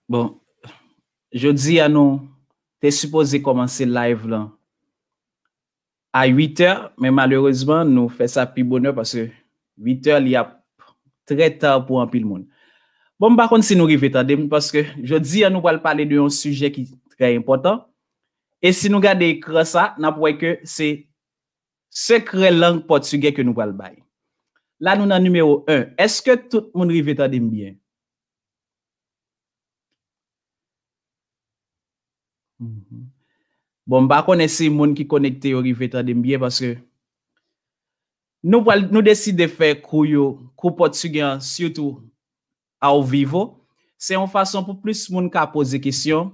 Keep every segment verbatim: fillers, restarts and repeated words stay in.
Bon, jodi a nou te sipoze kòmanse live lan a uit è, men malerezman, nou fè sa pi bonè paske uit è, li ap trè ta pou anpil moun. Bon, m pa konn si nou rive tande m, paske jodi a nou pral pale de yon sijè ki trè enpòtan. E si nou gade ekran sa, n ap wè ke se sekrè lang pòtigè ke nou pral bay. La, nou nan nimewo en. Èske tout moun rive tande m byen? Mhm. Bon, m pa konnen si moun ki konekte yo rive tande m byen, paske nou pral, nou deside fè kou yo, kou pòtigè an, sitou ao vivo. Se yon fason pou plis moun ka poze kesyon,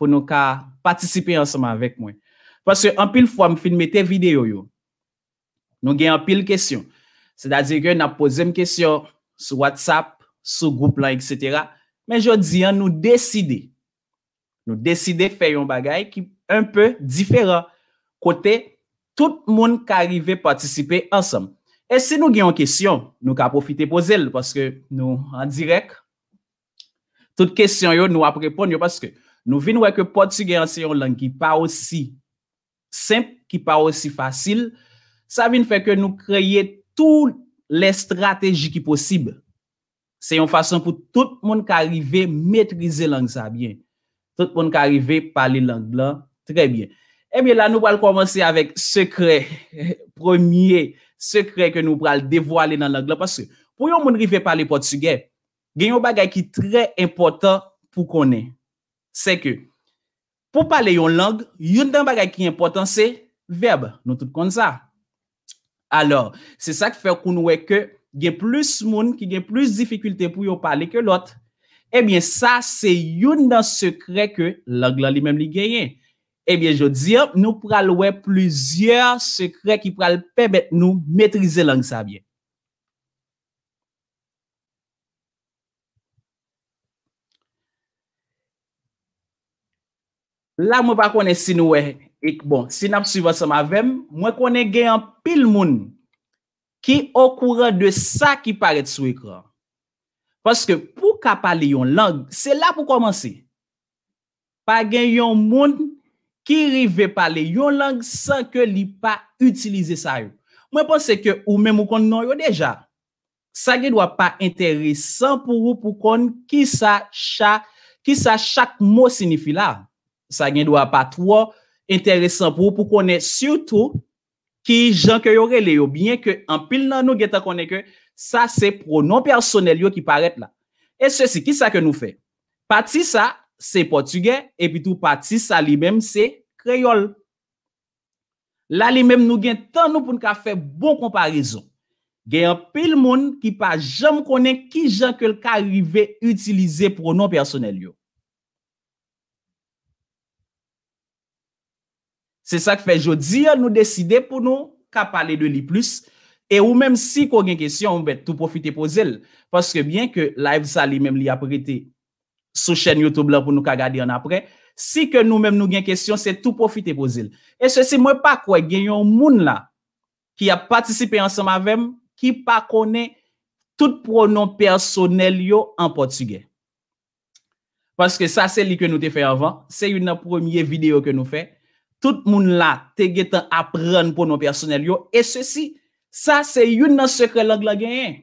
pou nou ka patisipe ansanm avèk mwen. Paske anpil fwa, m fin mete videyo yo. Nou gen anpil kesyon. Sètadi ke n ap poze m kesyon sou WhatsApp, sou gwoup lan, etsetera. Men jodi an, nou deside. Nou deside fè yon bagay ki enpe diferan, kote tout moun ka rive patisipe ansanm. E si nou gen yon kesyon, nou ka pwofite poze l, paske nou an dirèk. Tout kesyon yo, nou ap reponn yo, paske nou vin wè ke pòtigè an se yon lang ki pa osi senp, ki pa osi fasil. Sa vin fè ke nou kreye tou lè estrateji ki posib. Se yon fason pou tout moun ka rive metrize lang sa byen. Tout moun ka rive pale lang lan trè byen. Ebyen, la, nou pral kòmanse avèk sekrè, premye sekrè ke nou pral devwale nan lang lan. Paske pou yon moun rive pale pòtigè, gen yon bagay ki trè enpòtan pou konnen. Se ke pou pale yon lang, youn nan bagay ki enpòtan se vèb. Nou tout konn sa. Alò, se sa k fè ke nou wè ke gen plis moun ki gen plis difikilte pou yo pale ke lòt. Ebyen, sa se youn nan sekrè ke lang lan li menm li genyen. Ebyen, jodi a, nou pral wè plizyè sekrè ki pral pèmèt nou metrize lang sa byen. La, mwen pa konnen si nou wè, e, bon, si n ap swiv ansanm avè m, mwen konnen gen anpil moun ki okouran de sa ki parèt sou ekran. Paske pou w ka pale yon lang, se la pou kòmanse. Pa gen yon moun ki rive pale yon lang san ke li pa itilize sa yo. Mwen panse ke ou menm ou konn non yo deja. Sa gen dwa pa enteresan pou ou pou konn kisa cha-, kisa chak mo siyifi la. Sa gen dwa pa twò enteresan pou ou pou konnen sitou ki jan ke yo rele yo, byen ke anpil nan nou gentan konnen ke sa se pwonon pèsonèl yo ki parèt la. E sesi, kisa ke nou fè? Pati sa se pòtigè, epi tou pati sa li menm se kreyòl. La li menm nou gen tan nou pou n ka fè bon konparezon. Gen anpil moun ki pa janm konnen ki jan ke l ka rive itilize pwonon pèsonèl yo. Se sa k fè jodi a nou deside pou nou ka pale de li plis. E ou menm si ke w gen kesyon, ou mèt tou pwofite poze l. Paske byen ke live sa li menm li ap rete sou chèn YouTube lan pou nou ka gade ann apre. Si ke nou menm nou gen kesyon, se tou pwofite poze l. E sesi, mwen pa kwè gen yon moun la ki ap patisipe ansanm avè m ki pa konnen tout pwonon pèsonèl yo an pòtigè. Paske sa se li ke nou te fè anvan, se youn nan premye videyo ke nou fè. Tout moun la te gentan aprann pwonon pèsonèl yo, e sesi, sa se youn nan sekrè lang lan genyen.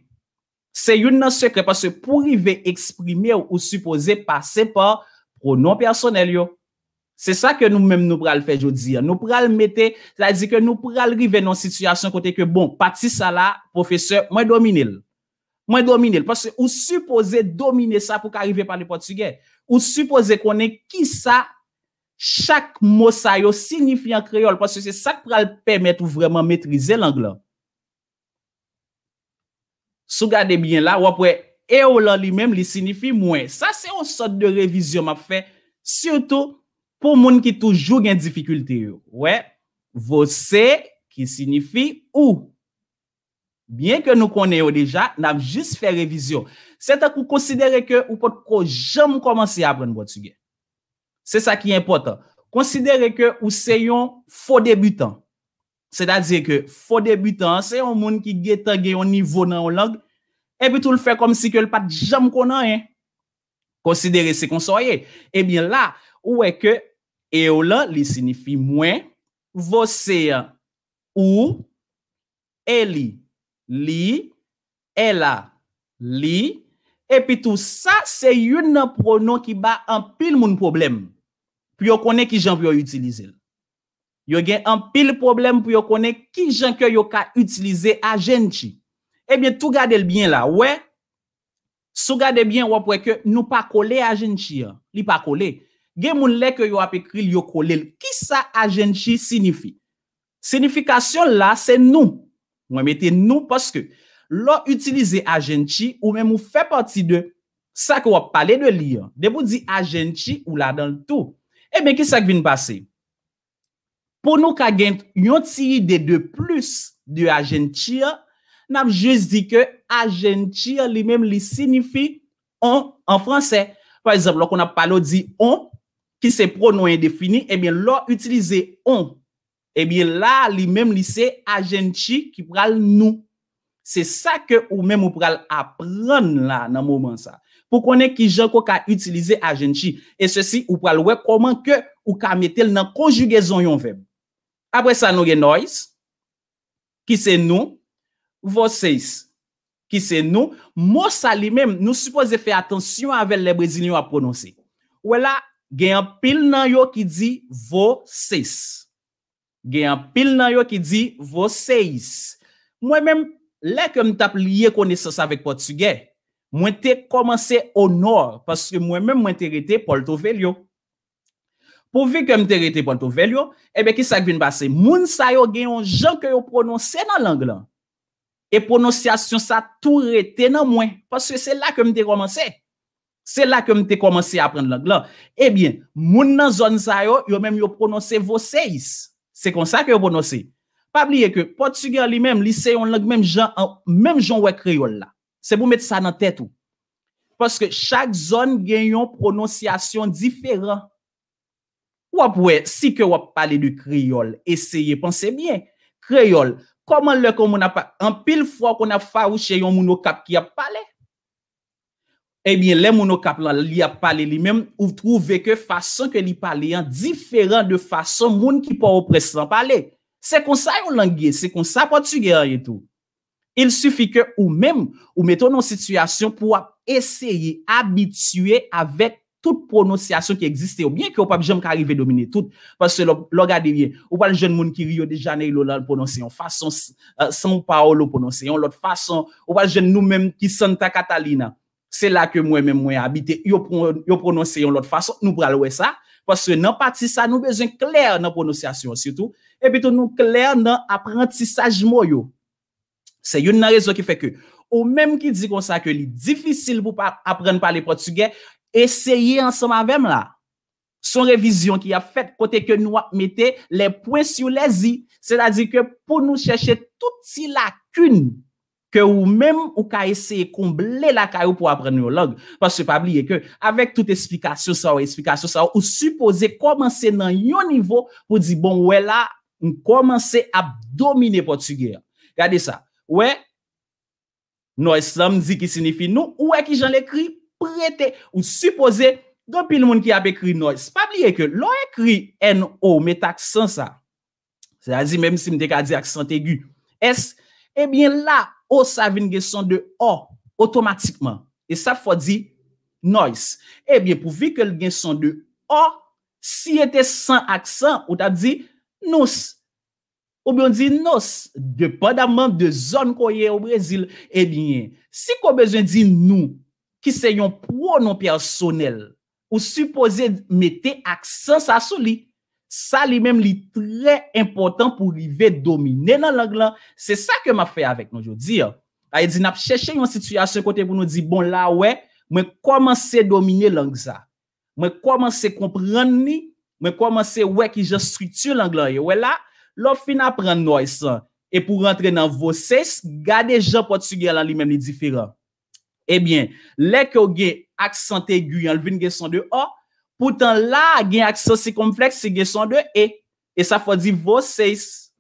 Se youn nan sekrè, paske pou rive eksprime w, ou sipoze pase pa pwonon pèsonèl yo. Se sa ke nou menm nou pral fè jodi a. Nou pral mete, sètadi ke nou pral rive nan yon sitiyasyon kote ke, bon, pati sa la, pwofesè, mwen domine l. Mwen domine l. Paske ou sipoze domine sa pou ka rive pale pòtigè. Ou sipoze konnen kisa chak mo sa yo siyifi an kreyòl, paske se sa k pral pèmèt ou vrèman metrize lang lan. Si w gade byen la, w ap wè eu lan li menm, li siyifi mwen. Sa se yon sòt de revizyon m ap fè, sitou pou moun ki toujou gen difikilte yo. Wè, você, ki siyifi ou. Byen ke nou konnen yo deja, n ap jis fè revizyon. Se tankou konsidere ke ou potko janm kòmanse aprann pòtigè. Se sa ki enpòtan. Konsidere ke ou se yon fo debitan. Sètadi ke fo debitan an se yon moun ki gentan gen yon nivo nan yon lang, epi tou l fè kòmsi ke l pa t janm konn anyen. Konsidere se konsa w ye. Ebyen la, ou wè ke eu lan, li sinifi mwen, você an, ou, ele, li, ela, li, epi tou sa se youn nan pwonon ki ba anpil moun pwoblèm pou yo konnen ki jan pou yo itilize l. Yo gen anpil pwoblèm pou yo konnen ki jan ke yo ka itilize a gente. Ebyen, tou gade l byen la, wè, si w gade byen, w ap wè ke nou pa kole a gente an. Li pa kole. Gen moun lè ke yo ap ekri l, yo kole l. Kisa a gente sinifi? Sinifikasyon l la, se nou. Mwen mete nou paske lè w itilize a gente, ou menm ou fè pati de sa ke w ap pale de li an. Depi w di a gente, ou ladan l tou. Ebyen, kisa k vin pase? Pou nou ka gen yon ti ide de plis de a gente an, n ap jis di ke a gente an li menm li sinifi on an fransè. Pa egzanp, lè w konn ap pale, w di on, ki se pwonon endefini, ebyen, lè w itilize on, ebyen, la, li menm, li se a gente ki pral nou. Se sa ke ou menm ou pral aprann la nan moman sa. Pou konnen ki jan ke w ka itilize a gente. E sesi, ou pral wè kòman ke ou ka mete l nan konjigezon yon vèb. Apre sa, nou gen nós, ki se nou, vocês, ki se nou. Mo sa li menm, nou sipoze fè atansyon avè l lè brezilyen yo ap pwononse. Ou wè la, gen anpil nan yo ki di vocês. Gen anpil nan yo ki di vocês. Mwen menm, lè ke m t ap lye konesans avèk pòtigè, mwen te kòmanse o nò, paske mwen menm, mwen te rete Porto Velho. Pouvi ke m te rete Porto Velho, ebyen, kisa k vin pase? Moun sa yo gen yon jan ke yo pwononse nan lang lan. E pwononsyasyon sa tou rete nan mwen, paske se la ke m te kòmanse. Se la ke m te kòmanse aprann lang lan. Ebyen, moun nan zòn sa yo, yo menm yo pwononse vocês. Se konsa ke yo pwononse. Pa bliye ke pòtigè an li menm, li se yon lang menm jan, menm jan w wè kreyòl la. Se pou met sa nan tèt ou. Paske chak zòn gen yon pwononsyasyon diferan. W ap wè, si ke w ap pale de kreyòl, eseye panse byen. Kreyòl, kòman lè ke yon moun ap, anpil fwa w konn ap fawouche yon moun Okap ki ap pale? Ebyen, lè moun Okap lan, li ap pale li menm, ou twouve ke fason ke li pale an diferan de fason moun ki Pòtoprens lan pale. Se konsa yon lang ye, se konsa pòtigè an ye tou. Il suffit ke ou menm, ou mete w nan yon sitiyasyon pou w ap eseye abitye avèk tout pwononsyasyon ki egziste yo, byen ke w p ap janm ka rive domine tout, paske lè w, lè w gade byen, ou pral jwenn moun ki Rio de Janeiro la, l pwononse yon fason, s-, eh, São Paulo pwononse yon lòt fason, ou pral jwenn nou menm ki Santa Catarina, se la ke mwen menm mwen abite, yo pwon-, yo pwononse yon lòt fason, nou pral wè sa, paske nan pati sa, nou bezwen klè nan pwononsyasyon an sitou, epi tou nou klè nan aprantisaj mo yo. Se youn nan rezon ki fè ke ou menm ki di konsa ke li difisil pou pa aprann pale pòtigè, eseye ansanm avè m la. Se yon revizyon ki ap fèt kote ke nou ap mete les points sur les i, sètadi ke pou nou chèche tout ti lakin ke ou menm ou ka eseye konble lakay ou pou aprann yon lang. Paske pa bliye ke avèk tout esplikasyon sa yo, esplikasyon sa yo, ou sipoze kòmanse nan yon nivo pou di, bon, wè la, m kòmanse ap domine pòtigè an. Gade sa. Wè, nós lan m di ki sinifi nou, ou wè ki jan l ekri, prete. Ou sipoze, gen anpil moun ki ap ekri nós. Pa bliye ke lè w ekri N O, met aksan sa. Sètadi, menm si m te ka di aksan egi, S, ebyen la, O sa vin gen son de O, otomatikman. E sa fò di nós. Ebyen, pouvi ke l gen son de O, si e te san aksan, ou t ap di nous. Oubyen w di nos, depandamman de zòn ke w ye o Brezil. Ebyen, si ke w bezwen di nou, ki se yon pwonon pèsonèl, ou sipoze mete aksan sa sou li. Sa li menm li trè enpòtan pou rive domine nan lang lan. Se sa ke m ap fè avèk nou jodi a. Sa vle di n ap chèche yon sitiyasyon kote pou nou di, bon, la wè, mwen kòmanse domine lang sa. Mwen kòmanse konprann li, mwen kòmanse wè ki jan estrikti lang lan ye. Wè la, lè w fin aprann nós lan, epi w rantre nan vocês, gade jan pòtigè lan li menm li diferan. Ebyen, lè ke w gen aksan egi an, l vin gen son de o, poutan la a gen aksan sikonflèks, li gen son de e. E sa fè w di vocês.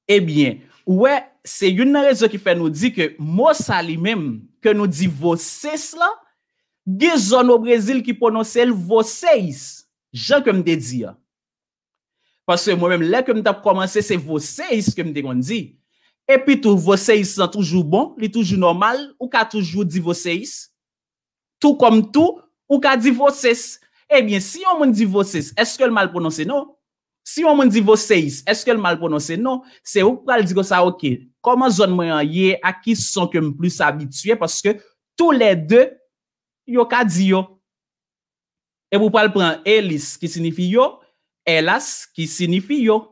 Ebyen, ou wè, se youn nan rezon ki fè nou di ke mo sa li menm, ke nou di vocês lan, gen zòn o Brezil ki pwononse l vocês, jan ke m te di a. Paske mwen menm, lè ke m t ap kòmanse, se vocês ke m te konn di. Epi tou, vocês lan toujou bon, li toujou nòmal, ou ka toujou di vocês. Tou kòm tou, ou ka di vocês. Ebyen, si yon moun di vocês, èske l mal pwononse? Non. Si yon moun di vocês, èske l mal pwononse? Non. Se ou k pral di konsa, oke, kòman zòn mwen an ye, ak ki son ke m plis abitye, paske toulède, yo ka di yo. Epi w pral pran eles, ki siyifi yo, elas, ki siyifi yo.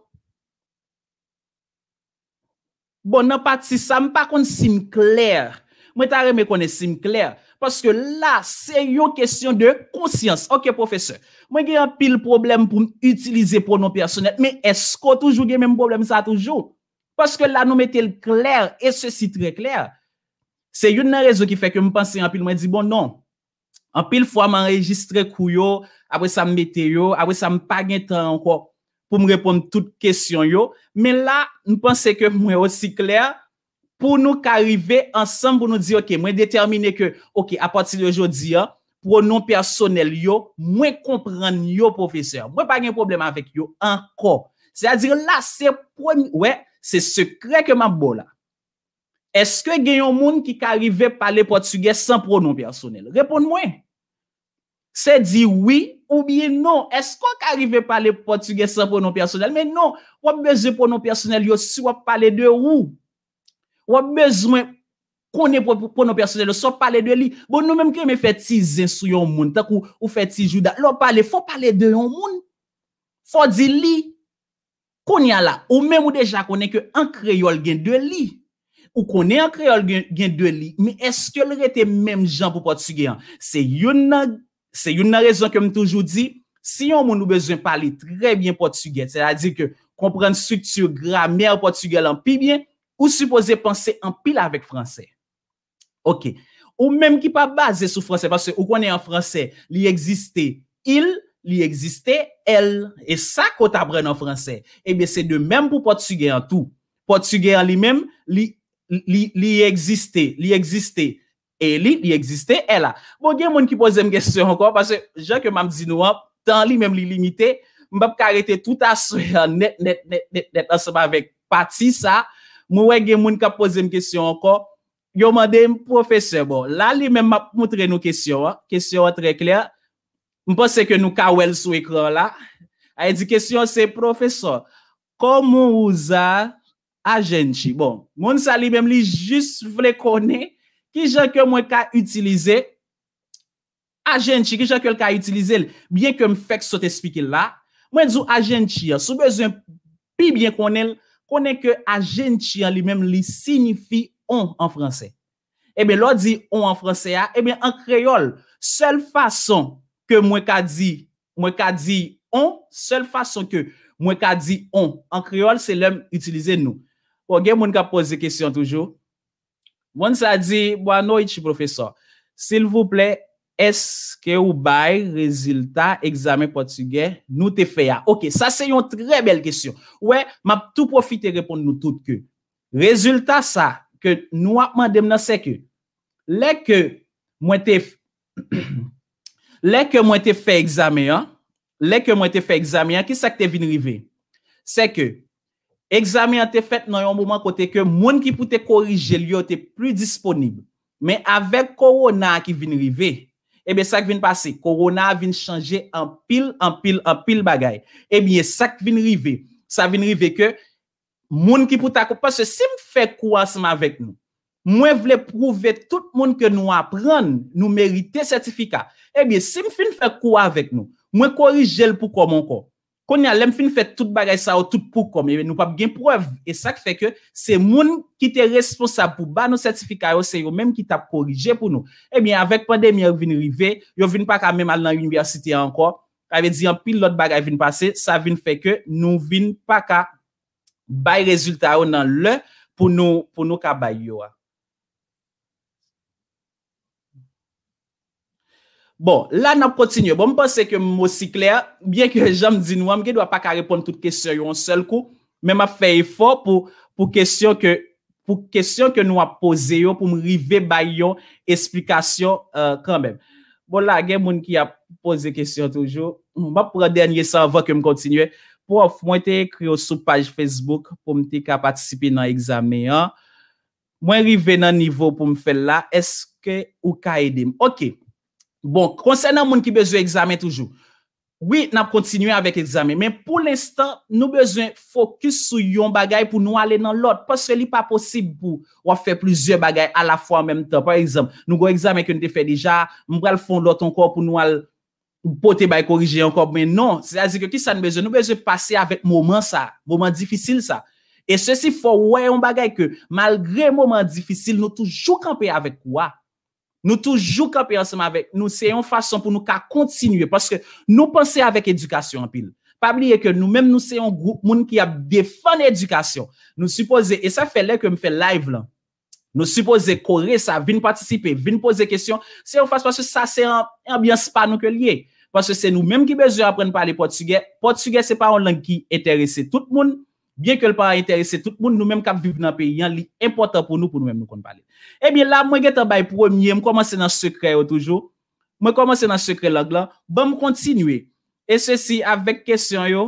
Bon, nan pati sa, m pa konn si m klè. Mwen ta renmen konnen si m klè. Paske la, se yon kesyon de konsyans. Oke, pwofesè. Mwen gen anpil pwoblèm pou m itilize pwonon pèsonèl. Men èske w toujou gen menm pwoblèm sa toujou? Paske la, nou mete l klè, et ceci très clair. Se youn nan rezon ki fè ke m panse anpil, mwen di, bon, non. Anpil fwa, m anrejistre kou yo, apre sa, m mete yo, apre sa, m pa gen tan ankò pou m reponn tout kesyon yo. Men la, m panse ke mwen osi klè pou nou ka rive ansanm pou nou di, oke, mwen detèmine ke, oke, apati de jodi a, pwonon pèsonèl yo, mwen konprann yo, pwofesè. Mwen pa gen pwoblèm avèk yo ankò. Sètadi la, se premye, wè, se sekrè ke m ap ba w la. Èske gen yon moun ki ka rive pale pòtigè san pwonon pèsonèl? Reponn mwen. Se di wi oubyen non. Èske w ka rive pale pòtigè san pwonon pèsonèl? Men non, w ap bezwen pwonon pèsonèl yo si w ap pale de ou. W ap bezwen konnen pwo-, pwonon pèsonèl yo si w ap pale de li. Bon, nou menm ki renmen fè ti zen sou yon moun, tankou ou fè ti jouda, lè w pale, fò w pale de yon moun. Fò w di li. Kounye a la, ou menm ou deja konnen ke an kreyòl gen de li. Ou konnen an kreyòl gen, gen de li, men èske l rete menm jan pou pòtigè an? Se youn nan, se youn nan rezon ke m toujou di, si yon moun ou bezwen pale trè byen pòtigè, sètadi ke konprann estrikti gramè pòtigè lan pi byen, ou sipoze panse anpil avèk fransè. Oke. Ou menm ki pa baze sou fransè, paske ou konnen an fransè, li egziste il, li egziste elle. E sa ke w t aprann an fransè. Ebyen, se de menm pou pòtigè an tou. Pòtigè an li menm, li, li, li egziste, li egziste ele, li egziste ela. Bon, gen moun ki poze m kesyon ankò, paske jan ke m ap di nou an, tan li menm li limite, m p ap ka rete tout aswè an nèt, nèt, nèt, nèt, nèt, ansanm avèk pati sa. Mwen wè gen moun k ap poze m kesyon ankò, yo mande m, pwofesè, bon, la li menm m ap moutre nou kesyon an. Kesyon an trè klè. M panse ke nou ka wè l sou ekran an la. A di kesyon an se, pwofesè, como usar a gente? Bon, moun sa li menm li jis vle konnen kijan ke mwen ka itilize a gente, kijan ke l ka itilize l? Byen ke m fèk sot esplike l la, mwen di w a gente an, si w bezwen pi byen konnen l, konnen ke a gente an li menm li siyifi on an fransè. Ebyen, lè w di on an fransè a, ebyen, an kreyòl, sèl fason ke mwen ka di, mwen ka di on, sèl fason ke mwen ka di on an kreyòl, se lè m itilize nou. Bon, gen moun k ap poze kesyon toujou. Moun sa di, boa noite, professor. Silvouplè, èske ou bay rezilta egzamen pòtigè nou te fè a? Oke, sa se yon trè bèl kesyon. Ou wè, m ap tou pwofite reponn nou tout ke rezilta sa ke nou ap mande m nan, se ke lè ke mwen te f-, lè ke mwen te fè egzamen an, lè ke mwen te fè egzamen an, ki sa k te vin rive? Se ke egzamen an te fèt nan yon moman kote ke moun ki pou te korije l yo te pli disponib. Men avèk kowona a ki vin rive, ebyen, sa k vin pase? Kowona a vin chanje anpil, anpil, anpil bagay. Ebyen, sa k vin rive? Sa vin rive ke moun ki pou ta ko-, paske si m fè kou ansanm avèk nou, mwen vle pwouve tout moun ke nou aprann, nou merite sètifika. Ebyen, si m fin fè kou avèk nou, mwen korije l pou kò m ankò. Kounye a, lè m fin fè tout bagay sa yo, tout pou kò m, ebyen, nou p ap gen prèv. E sa k fè ke se moun ki te responsab pou ba nou sètifika yo, se yo menm ki t ap korije pou nou. Ebyen, avèk pandemi an vin rive, yo vin pa ka menm al nan inivèsite a ankò. Sa vle di, anpil lòt bagay vin pase, sa vin fè ke nou vin pa ka bay rezilta yo nan lè pou nou, pou nou ka bay yo a. Bon, la n ap kontinye. Bon, m panse ke m osi klè, byen ke jan m di nou an, m gen dwa pa ka reponn tout kesyon yo yon sèl kou, men m ap fè efò pou, pou kesyon ke, pou kesyon ke nou ap poze yo, pou m rive bay yon esplikasyon, euh, kanmenm. Bon, la, gen moun ki ap poze kesyon toujou. M ap pran dènye sa anvan ke m kontinye. Pwòf, mwen te ekri w sou paj Facebook pou m te ka patisipe nan egzamen an. Mwen rive nan nivo pou m fè l la, èske ou ka ede m? Ok. Bon, konsènan moun ki bezwen egzamen toujou, wi, n ap kontinye avèk egzamen, men pou lenstan, nou bezwen fokis sou yon bagay pou nou ale nan lòt, paske li pa posib pou w ap fè plizyè bagay alafwa an menm tan. Pa egzanp, nou gen yon egzamen ke n te fè deja, m pral fè yon lòt ankò pou nou al pote bay korije ankò, men non, sètadi ke kisa n bezwen? Nou bezwen pase avèk moman sa, moman difisil sa. E sesi fò w wè yon bagay ke malgre moman difisil, nou toujou kanpe avèk ou a. Nou toujou kanpe ansanm avèk nou. Se yon fason pou nou ka kontinye, paske nou panse avèk edikasyon anpil. Pa bliye ke nou menm, nou se yon gwoup moun ki ap defann edikasyon. Nou sipoze, e sa fè lè ke m fè live lan, nou sipoze kore sa, vin patisipe, vin poze kesyon. Se yon fason, paske sa se an, anbyans pa nou ke l ye. Paske se nou menm ki bezwen aprann pale pòtigè. Pòtigè se pa yon lang ki enterese tout moun. Byen ke l pa enterese tout moun, nou menm k ap viv nan peyi an, li enpòtan pou nou, pou nou menm nou konn pale. Ebyen la, mwen gentan bay premye, m kòmanse nan sekrè yo toujou. Mwen kòmanse nan sekrè lang lan. Ban m kontinye. E sesi avèk kesyon yo.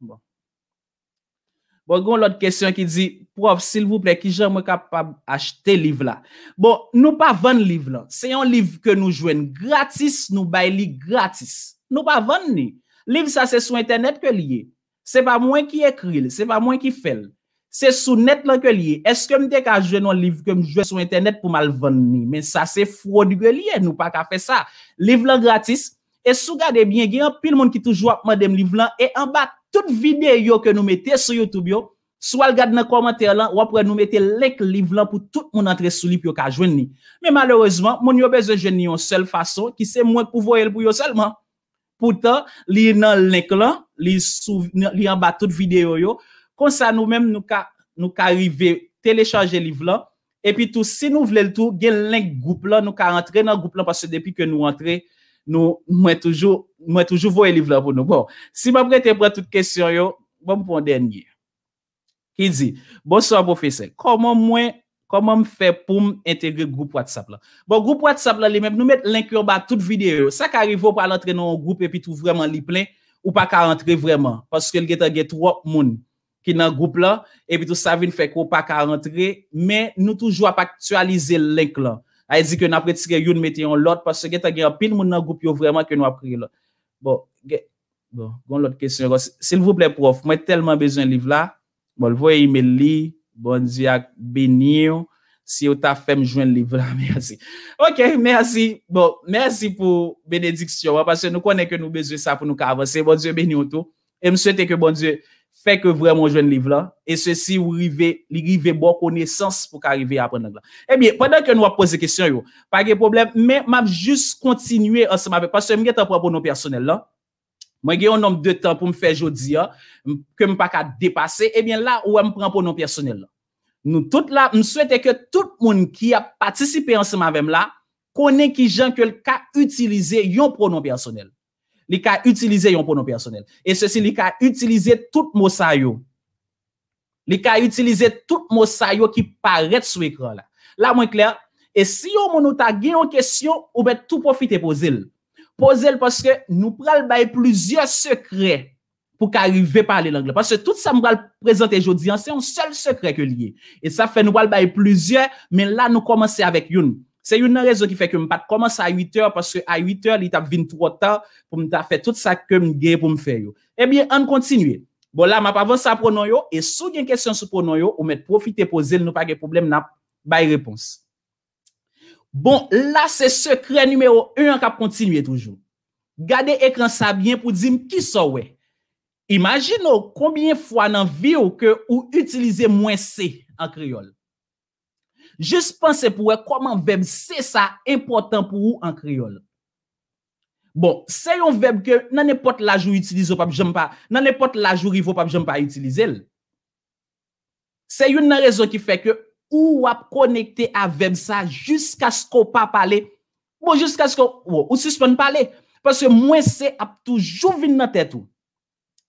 Bon. Bon, gen yon lòt kesyon ki di, pwòf, silvouplè, kijan mwen kapab achte liv la? Bon, nou pa vann liv lan. Se yon liv ke nou jwenn gratis, nou bay li gratis. Nou pa vann li. Liv sa se sou entènèt ke li ye. Se pa mwen ki ekri l, se pa mwen ki fè l. Se sou nèt lan ke li ye. Èske m te ka jwenn yon liv ke m jwenn sou entènèt pou m al vann li? Men sa se fwod ke li ye, nou pa ka fè sa. Liv lan gratis. E si w gade byen, gen anpil moun ki toujou ap mande m liv lan. E anba tout videyo ke nou mete sou YouTube yo, si w al gad nan kòmantè lan, w ap wè nou mete link liv lan pou tout moun antre sou li pou yo ka jwenn li. Men malerezman, moun yo bezwen jwenn li yon sèl fason, ki se mwen k pou voye l pou yo sèlman. Poutan, li nan link lan, li sou, li anba tout videyo yo. Konsa, nou menm, nou ka, nou ka rive telechaje liv lan. Epi tou, si nou vle l tou, gen link gwoup lan, nou ka rantre nan gwoup lan, paske depi ke nou rantre, nou, mwen toujou, mwen toujou voye liv lan pou nou. Bon, si m ap rete pran tout kesyon yo, bon, m pran dènye. Ki di, bonswa, pwofesè. Kòman mwen, kòman m fè pou m entegre gwoup WhatsApp lan? Bon, gwoup WhatsApp lan, li menm, nou met link yo anba tout videyo yo. Sa ka rive w pral antre nan yon gwoup epi tou vrèman li plen, ou pa ka rantre vrèman, paske l gentan gen twòp moun ki nan gwoup lan, epi tou sa vin fè ke w pa ka rantre, men nou toujou ap aktyalize link lan. Sa vle di ke n ap retire youn, mete yon lòt, paske gentan gen anpil moun nan gwoup yo vrèman ke nou ap kreye lòt. Bon, gen, bon, gen yon lòt kesyon ankò. Silvouplè, pwòf, mwen tèlman bezwen liv la. Bon, l voye email li. Bondye ap beni w. Si w ta fè m jwenn liv la, mèsi. Ok, mèsi. Bon, mèsi pou benediksyon an, paske nou konnen ke nou bezwen sa pou nou ka avanse. Bondye beni w tou. E m swete ke Bondye fè ke vrèman w jwenn liv lan. E sesi, ou rive, li rive ba w konesans pou ka rive aprann lang lan. Ebyen, pandan ke nou ap poze kesyon yo, pa gen pwoblèm, men m ap jis kontinye ansanm avèk, paske m gentan pran pwonon pèsonèl lan. Mwen gen yon nonb de tan pou m fè jodi a, m, ke m pa ka depase. Ebyen, la, ou wè m pran pwonon pèsonèl lan. Nou tout la, m swete ke tout moun ki ap patisipe ansanm avè m la, konnen kijan ke l ka itilize yon pwonon pèsonèl. Li ka itilize yon pwonon pèsonèl. E sesi, li ka itilize tout mo sa yo. Li ka itilize tout mo sa yo ki parèt sou ekran la. La, mwen klè. E si yon moun ou ta gen yon kesyon, ou mèt tou pwofite poze l. Poze l paske nou pral bay plizyè sekrè pou ka rive pale lang lan. Paske tout sa m pral prezante jodi an, se yon sèl sekrè ke li ye. E sa fè nou pral bay plizyè, men la nou kòmanse avèk youn. Se youn nan rezon ki fè ke m pa t kòmanse a uit è, paske a uit è, li t ap vin twò ta pou m ta fè tout sa ke m gen pou m fè yo. Ebyen, ann kontinye. Bon, la, m ap avanse a pwonon yo, e si w gen kesyon sou pwonon yo, ou mèt pwofite poze l, nou pa gen pwoblèm, n ap bay repons. Bon, la, se sekrè nimewo en an k ap kontinye toujou. Gade ekran sa byen pou di m kisa w wè. Imajine w konbyen fwa nan vi w ke ou itilize mwen se an kreyòl. Jis panse pou wè kòman vèb se sa enpòtan pou ou an kreyòl. Bon, se yon vèb ke nan nenpòt laj ou itilize, w p ap janm pa, nan nenpòt laj ou rive, w p ap janm pa itilize l. Se youn nan rezon ki fè ke ou w ap konekte a vèb sa jiskaske w pa pale. Bon, jiskaske w, ou sispann pale. Paske mwen se ap toujou vin nan tèt ou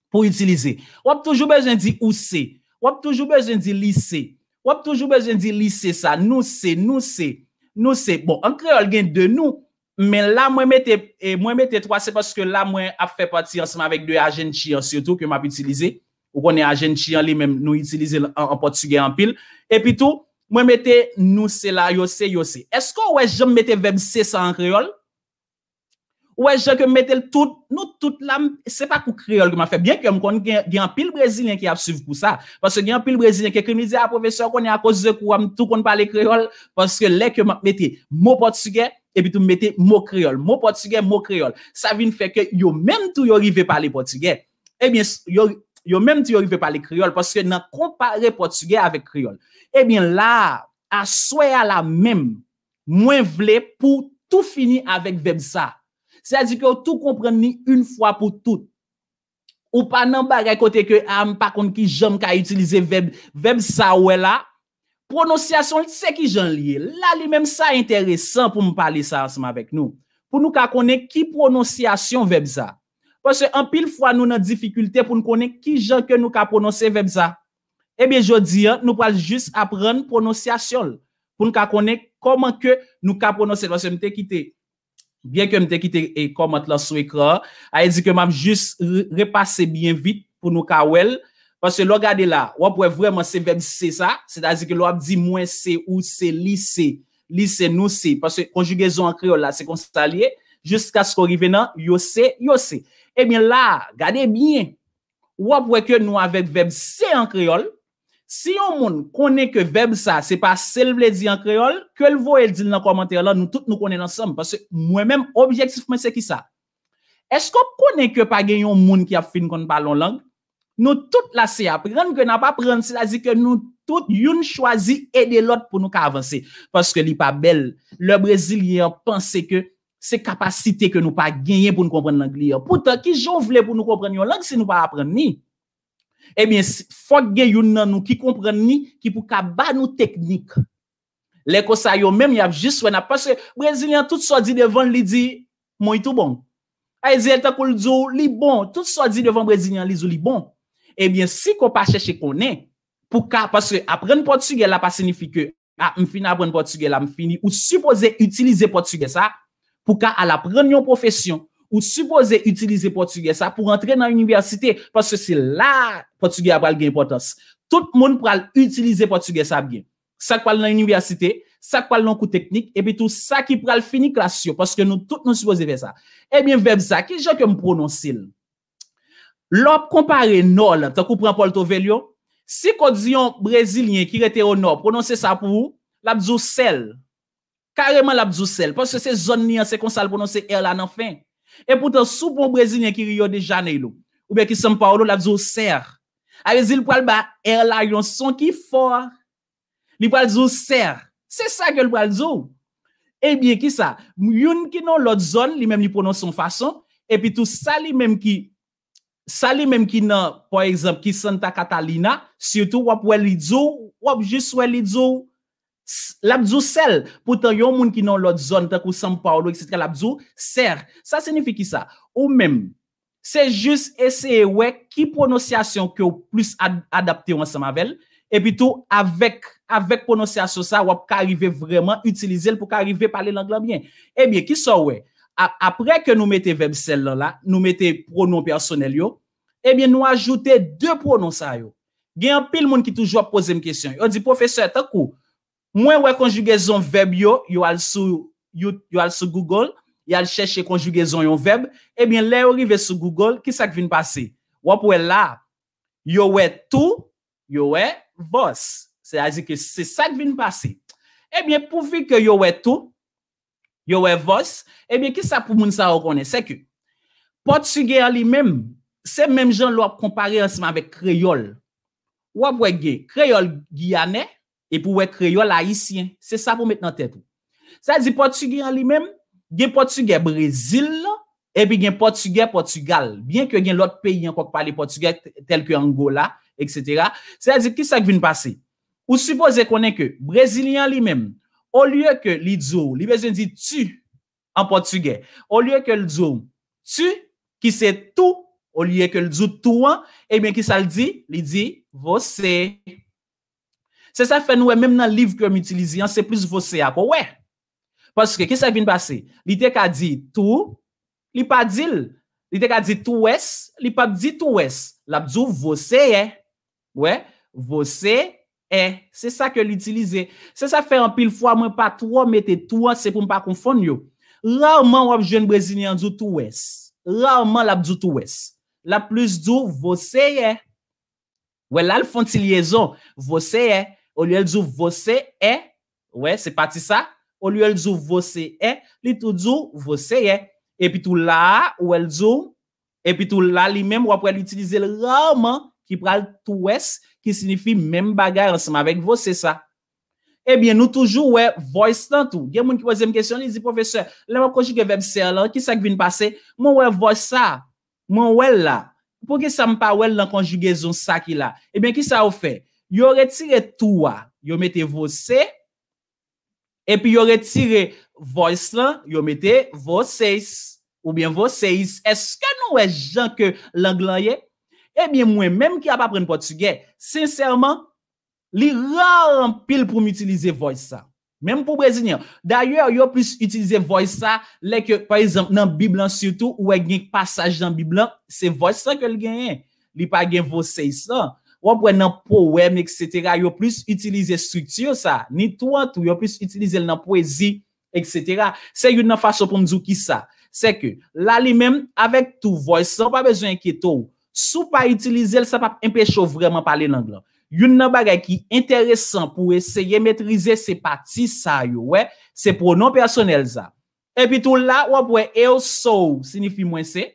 pou itilize. W ap toujou bezwen di ou se. W ap toujou bezwen di li se. W ap toujou bezwen di li se sa. Nou se, nou se, nou se. Bon, an kreyòl gen de nou, men la mwen mete, e, mwen mete twa, se paske la mwen ap fè pati ansanm avèk de ajenchi an sitou ke m ap itilize. Ou konnen ajenchi an li menm, nou itilize l an, an pòtigè anpil. Epi tou, mwen mete nou se la, yo se, yo se. Èske w wè jan m mete vèb se sa an kreyòl? Ou wè jan ke m mete l tout, nou tout la, m- se pa kou kreyòl ke m ap fè. Byen ke m konn gen, gen anpil Brezilyen ki ap swiv kou sa. Paske gen anpil Brezilyen ki ekri m, li di, a, pwofesè, ou konnen akoz de kou a, m tou konn pale kreyòl. Paske lè ke m ap mete mo pòtigè, epi tou m mete mo kreyòl. Mo pòtigè, mo kreyòl. Sa vin fè ke yo menm tou yo rive pale pòtigè. Ebyen, s- yo, yo menm tou yo rive pale kreyòl, paske nan konpare pòtigè avèk kreyòl. Ebyen, la a, aswè a la menm, mwen vle pou tou fini avèk vèb sa. Sètadi ke w tou konprann li yon fwa pou tout. Ou pa nan bagay kote ke, a, m pa konn ki jan m ka itilize vèb, vèb sa w wè la. Pwononsyasyon l, se ki jan l ye. La, li menm, sa enteresan pou m pale sa ansanm avèk nou. Pou nou ka konnen ki pwononsyasyon vèb sa. Paske anpil fwa, nou nan difikilte pou n konnen ki jan ke nou ka pwononse vèb sa. Ebyen, jodi a, nou pral jis aprann pwononsyasyon l. Pou n ka konnen kòman ke nou ka pwononse l. Paske m te kite, byen ke m te kite e kòmant lan sou ekran an, a di ke m ap jis re- repase byen vit pou nou ka wè l. Paske lè w gade la, w ap wè vrèman se vèb se sa, sètadi ke lè w ap di mwen se, ou se, li se, li se, nou se. Paske konjigezon an kreyòl la, se konsa l ye, jiskaske w rive nan yo se, yo se. Ebyen la, gade byen, w ap wè ke nou avèk vèb se an kreyòl, si yon moun konnen ke vèb sa, se pa se l vle di an kreyòl, ke l voye l di l nan kòmantè lan, nou tout nou konnen l ansanm. Paske mwen menm, objektif mwen se ki sa? Èske w konnen ke pa gen yon moun ki ap fin konn pale yon lang? Nou tout la se aprann ke n ap aprann, sètadi ke nou tout youn chwazi ede lòt pou nou ka avanse. Paske li pa bèl lè Brezilyen an panse ke se kapasite ke nou pa genyen pou n konprann lang li an. Poutan, ki jan w vle pou nou konprann yon lang si nou pa aprann li? Ebyen, s- fòk gen youn nan nou ki konprann li, ki pou ka ba nou teknik. Lè konsa, yo menm, y ap jis wè n ap, paske Brezilyen an, tout sa w di devan l, li di, muito bom. Sa vle di, tankou l di w, li bon. Tout sa w di devan Brezilyen an, li di w, li bon. Ebyen, si ke w pa chèche konnen, pou ka, paske aprann pòtigè la pa siyifi ke, a, m fin aprann pòtigè la, m fini. Ou sipoze itilize pòtigè sa pou ka al aprann yon pwofesyon. Ou sipoze itilize pòtigè sa pou rantre nan inivèsite, paske se la pòtigè a pral gen enpòtans. Tout moun pral itilize pòtigè sa byen. Sa k pral nan inivèsite, sa k pral nan kou teknik, epi tou sa ki pral fini klas yo, paske nou tout nou sipoze fè sa. Ebyen, vèb sa, ki jan ke m pwononse l? Lè w ap konpare nò lan, tankou pran Porto Velho, si ke w di yon Brezilyen ki rete o nò, pwononse sa pou ou, l ap di w sèl. Kareman, l ap di w sèl, paske se zòn li an, se konsa l pwononse R la nan fen. Epoutan, si w pran yon Brezilyen ki Rio de Janeiro, oubyen ki São Paulo, l ap di w ser. Sa vle di, l pral ba R la yon son ki fò. Li pral di w ser. Se sa ke l pral di w. Ebyen, ki sa? Youn ki nan lòt zòn, li menm li pwononse yon fason, epi tou sa li menm ki, sa li menm ki nan, pa egzanp, ki Santa Catarina, sitou w ap wè li di w, w ap jis wè li di w, s- l ap di w sèl. Poutan, yon moun ki nan lòt zòn, tankou São Paulo, etsetera, l ap di w ser. Sa siyifi ki sa? Ou menm, se jis eseye wè ki pwononsyasyon ke w plis ad- adapte w ansanm avè l, epi tou avèk, avèk pwononsyasyon sa, w ap ka rive vrèman itilize l pou ka rive pale lang lan byen. Ebyen, ki sa w wè? A- Apre ke nou mete vèb sèl lan la, nou mete pwonon pèsonèl yo, ebyen, nou ajoute de pwonon sa yo. Gen anpil moun ki toujou ap poze m kesyon. Yo di, pwofesè, tankou, mwen wè konjigezon vèb yo, yo al sou, yo, yo al sou Google, y al chèche konjigezon yon vèb, ebyen, lè yo rive sou Google, ki sa k vin pase? W ap wè la, yo wè tou, yo wè vòs. Sètadi ke se sa k vin pase. Ebyen, pouvi ke yo wè tou, yo wè vòs, ebyen, ki sa pou moun sa yo konnen? Se ke pòtigè an li menm, Se menm jan lè w ap konpare ansanm avèk kreyòl. W ap wè gen kreyòl giyanè, epi w wè kreyòl ayisyen. Se sa pou w met nan tèt ou. Sa di pòtigè an li menm, gen pòtigè Brezil, epi gen pòtigè Pòtigal. Byen ke gen lòt peyi ankò k pale pòtigè, tèl ke Angola, etsetera. Sa di ki sa k vin pase? Ou sipoze konnen ke brezilyen an li menm, olye ke li di w, li bezwen di tu an pòtigè, olye ke l di w tu, ki se tu, olye ke l di w tu an, ebyen ki sa l di? Li di você. Se sa k fè nou wè menm nan liv ke m itilize an, se plis você a ke w wè. Paske ki sa k vin pase? Li te ka di tu, li pa di l. Li te ka di tu és, li p ap di tu és. L ap di w você é. Wè, você é. Se sa ke l itilize. Se sa k fè anpil fwa mwen pa twò mete tu an, se pou m pa konfonn yo. Rarman w ap jwenn brezilyen an di w tu és. Rarman l ap di w tu és. L ap plis di w você é. Wè, la l fè yon ti lyezon. Você é. Olye l di w você é. Wè, se pati sa. Olye l di w você é, li tou di w você é. Epi tou la a, ou wè l di w, epi tou la li menm, w ap wè l itilize l rarman, ki pral tu és, ki siyifi menm bagay ansanm avèk você sa. Ebyen, nou toujou wè voice lan tou. Gen moun ki poze m kesyon, li di, pwofesè, lè m ap konjige vèb ser lan, ki sa k vin pase? Mwen wè voice sa, mwen wè l la. Poukisa m pa wè l nan konjigezon sa ki la? Ebyen, ki sa yo fè? Yo retire tu a, yo mete você, epi yo retire voice lan, yo mete vocês, oubyen vocês. Èske nou wè jan ke lang lan ye? Ebyen, mwen menm ki ap aprann pòtigè, sensèman, li ra anpil pou m itilize voice sa. Menm pou brezilyen. Dayè, yo plis itilize voice sa, lè ke, pa egzanp, nan Bib lan sitou, ou wè gen pasaj nan Bib lan, se voice sa ke l genyen. Li pa gen vocês lan. W ap wè nan powèm, etsetera, yo plis itilize estrikti sa. Ni tu an tu, yo plis itilize l nan pwezi, etsetera. Se youn nan fason pou m di w ki sa. Se ke, la li menm, avèk tu voice lan, ou pa bezwen enkyete w. Si w pa itilize l, sa p ap enpeche w vrèman pale lang lan. Youn nan bagay ki enteresan pou w eseye metrize, se pati sa yo, wè, se pwonon pèsonèl sa. Epi tou la, w ap wè eu sou, siyifi mwen se.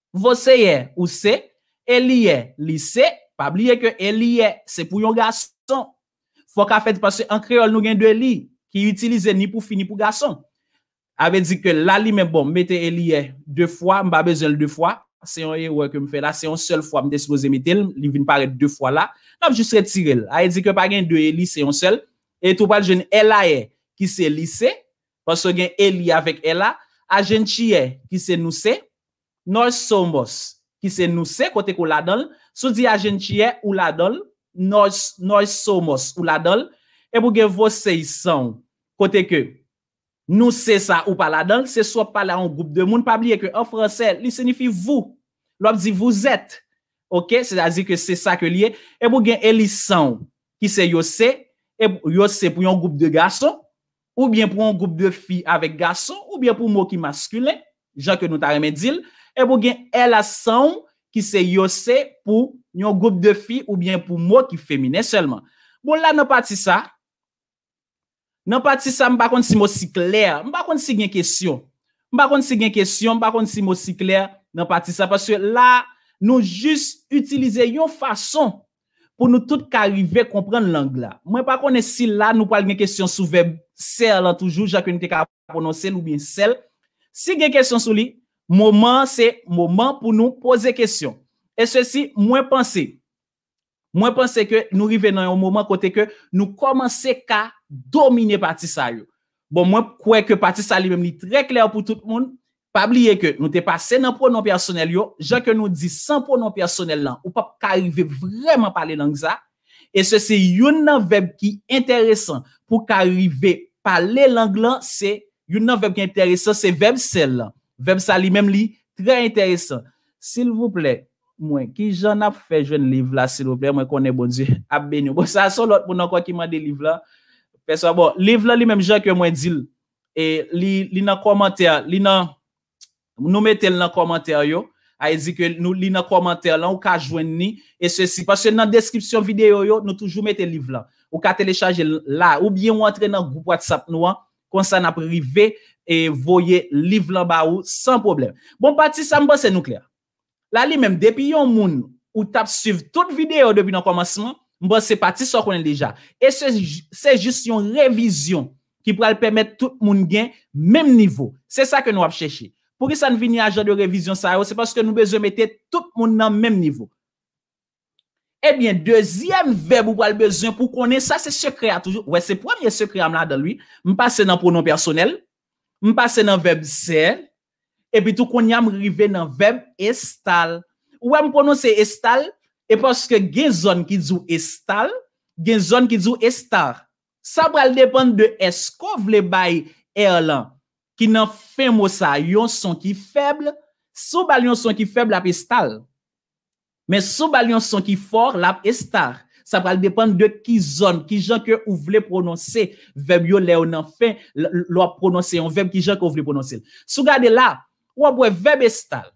Você é, ou se. Ele é, li se. Pa bliye ke ele é, se pou yon gason. Fòk a fèt, paske an kreyòl, nou gen de li, ki itilize ni pou fi, ni pou gason. A vle di ke la li menm, bon, m mete ele é de fwa, m pa bezwen l de fwa. Se yon erè ke m fè la, se yon sèl fwa m te sipoze mete l, li vin parèt de fwa la. N ap jis retire l. A vle di ke pa gen de ele, se yon sèl. E tou pral jwenn ela é, ki se li se, paske gen ele avèk ela. A gente é, ki se nou se. Nós somos, ki se nou se, kote ke w ladan l. Si w di a gente é, ou ladan l. Nós, nós somos, ou ladan l. Epi w gen vocês são, kote ke nou se sa, ou pa ladan l, se si w ap pale a yon gwoup de moun. Pa bliye ke an fransè, li siyifi vous. Lè w ap di vous êtes. Oke? Sètadi ke se sa ke li ye. Epi w gen eles são, ki se yo se, e yo se pou yon gwoup de gason, oubyen pou yon gwoup de fi avèk gason, oubyen pou mo ki maskilen, jan ke nou ta renmen di l, epi w gen elas são, ki se yo se pou yon gwoup de fi oubyen pou mo ki feminen sèlman. Bon, la nan pati sa, nan pati sa, m pa konn si mo si klè, m pa konn si gen kesyon. M pa konn si gen kesyon, m pa konn si mo si klè nan pati sa, paske la, nou jis itilize yon fason pou nou tout ka rive konprann lang la. Mwen pa konnen si la nou pral gen kesyon sou vèb ser lan toujou, jan ke nou te ka pwononse l oubyen sèl. Si gen kesyon sou li, moman an se moman pou nou poze kesyon. E sesi, mwen panse, mwen panse ke nou rive nan yon moman kote ke nou kòmanse ka domine pati sa yo. Bon, mwen kwè ke pati sa li menm li trè klè pou tout moun. Pa bliye ke nou te pase nan pwonon pèsonèl yo, jan ke nou di san pwonon pèsonèl lan, ou p ap ka rive vrèman pale lang sa. E se se youn nan vèb ki enteresan pou ka rive pale lang lan, se youn nan vèb ki enteresan, se vèb ser lan. Vèb sa li menm li trè enteresan. Silvouplè, mwen, kijan n ap fè jwenn liv la, silvouplè? Mwen konnen Bondye ap beni w. Bon, sa se yon lòt moun ankò ki mande liv la. Pèsonn, bon, liv la li menm jan ke mwen di l, e li, li nan kòmantè, li nan, nou mete l nan kòmantè yo. A di ke nou, li nan kòmantè lan, ou ka jwenn li, e sesi. Paske nan deskripsyon videyo yo, nou toujou mete liv lan. Ou ka telechaje l la, oubyen ou antre nan gwoup WhatsApp nou an, konsa n ap rive e voye liv lan ba ou san pwoblèm. Bon, pati sa, m panse nou klè. La li menm, depi yon moun ou t ap swiv tout videyo depi nan kòmansman, m panse pati sa w konnen deja. E se, se jis yon revizyon ki pral pèmèt tout moun gen menm nivo. Se sa ke nou ap chèche. Poukisa n vini a jan de revizyon sa yo? Se paske nou bezwen mete tout moun nan menm nivo. Ebyen, dezyèm vèb ou pral bezwen pou konnen sa, se sekrè a toujou. Wè, se premye sekrè a m ladan l, wi. M pase nan pwonon pèsonèl, m pase nan vèb sè, epi tou kounye a m rive nan vèb estal. Ou wè m pwononse estal, e paske gen zòn ki di w estal, gen zòn ki di w estar. Sa pral depann de èske w vle bay è lan, ki nan fen mo sa, yon son ki fèb. Si w ba l yon son ki fèb, l ap estal. Men si w ba l yon son ki fò, l ap estar. Sa pral depann de ki zòn, ki jan ke ou vle pwononse vèb yo lè yo nan fen, l-, l-, lè w ap pwononse yon vèb, ki jan ke w vle pwononse l. Si w gade la, w ap wè vèb estal.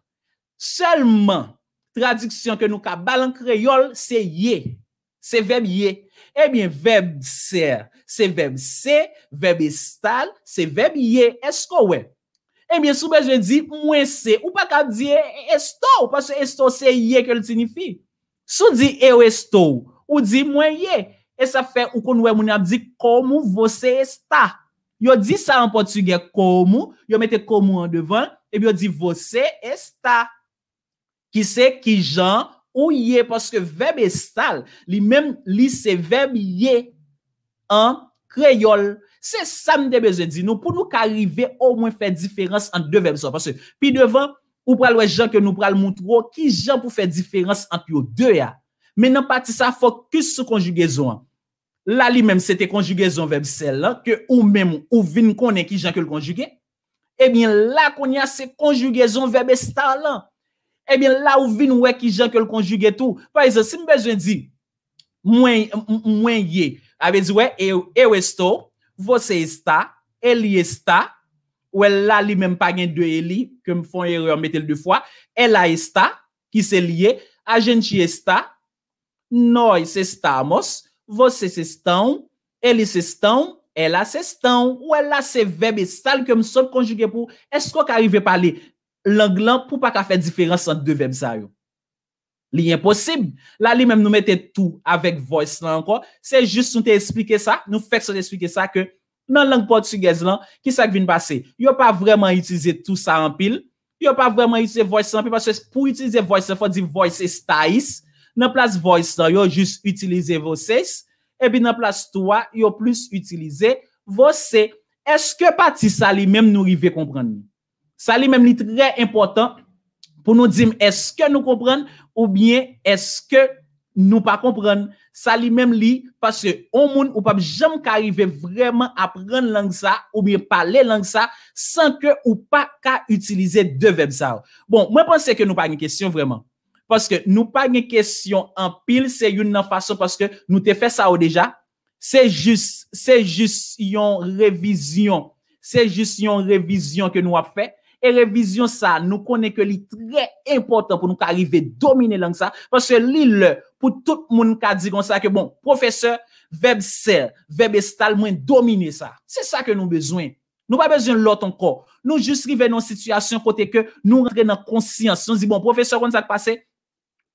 Sèlman, tradiksyon ke nou ka ba l an kreyòl, se ye. Se vèb ye. Ebyen, vèb sè, se vèb se, vèb estal, se vèb ye. Èske w wè? Ebyen, si w bezwen di mwen se, ou pa ka di e-, esto, paske esto se ye ke l siyifi. Si w di eu estou, ou di mwen ye. E sa fè ou konn wè moun ap di como você está. Yo di sa an pòtigè como, yo mete como an devan, epi yo di você está, ki se ki jan ou ye, paske vèb estal, li menm, li se vèb ye an kreyòl. Se sa m te bezwen di nou pou nou ka rive omwen fè diferans ant de vèb sa yo. Paske pi devan, ou pral wè jan ke nou pral montre w ki jan pou fè diferans ant yo de a. Men nan pati sa, fokis sou konjigezon an. La li menm, se te konjigezon vèb sè lan, ke ou menm ou vin konnen ki jan ke l konjige. Ebyen, la kounye a, se konjigezon vèb estar lan. Ebyen, la ou vin wè ki jan ke l konjige tou. Pa egzanp, si m bezwen di, mwen, m-, m-, mwen ye, a vle di, wè, eu, eu estou, você está, ele está, wè la li menm pa gen de ele, ke m fè yon erè, m mete l de fwa, ela está, ki se li ye, a gente está, nós estamos, vocês estão, eles estão, elas estão. Ou wè la se vèb estal ke m sot konjige pou, èske w ka rive pale lang lan pou w pa ka fè diferans ant de vèb sa yo? Li enposib. La li menm nou mete tou avèk voice lan ankò. Se jis nou te esplike sa, nou fèk sot esplike sa ke nan lang pòtigèz lan, ki sa k vin pase? Yo pa vrèman itilize tou sa anpil. Yo pa vrèman itilize voice lan anpil, paske pou itilize voice lan, fò di voice estais. Nan plas voice lan, yo jis itilize vocês. Epi nan plas tou a, yo plis itilize você. Èske pati sa li menm nou rive konprann li? Sa li menm li trè enpòtan pou nou di m èske nou konprann oubyen èske nou pa konprann. Sa li menm li, paske yon moun ou p ap janm ka rive vrèman aprann lang sa oubyen pale lang sa san ke ou pa ka itilize de vèb sa yo. Bon, mwen panse ke nou pa gen kesyon vrèman. Paske nou pa gen kesyon anpil, se youn nan fason, paske nou te fè sa yo deja. Se jis, se jis yon revizyon. Se jis yon revizyon ke nou ap fè. E revizyon sa, nou konnen ke li trè enpòtan pou nou ka rive domine lang sa, paske li lè pou tout moun ka di konsa ke, bon, pwofesè, vèb sè, vèb estal, mwen domine sa. Se sa ke nou bezwen. Nou pa bezwen lòt ankò. Nou jis rive nan yon sitiyasyon kote ke nou rantre nan konsyans. Nou di, bon, pwofesè, konn sa k pase?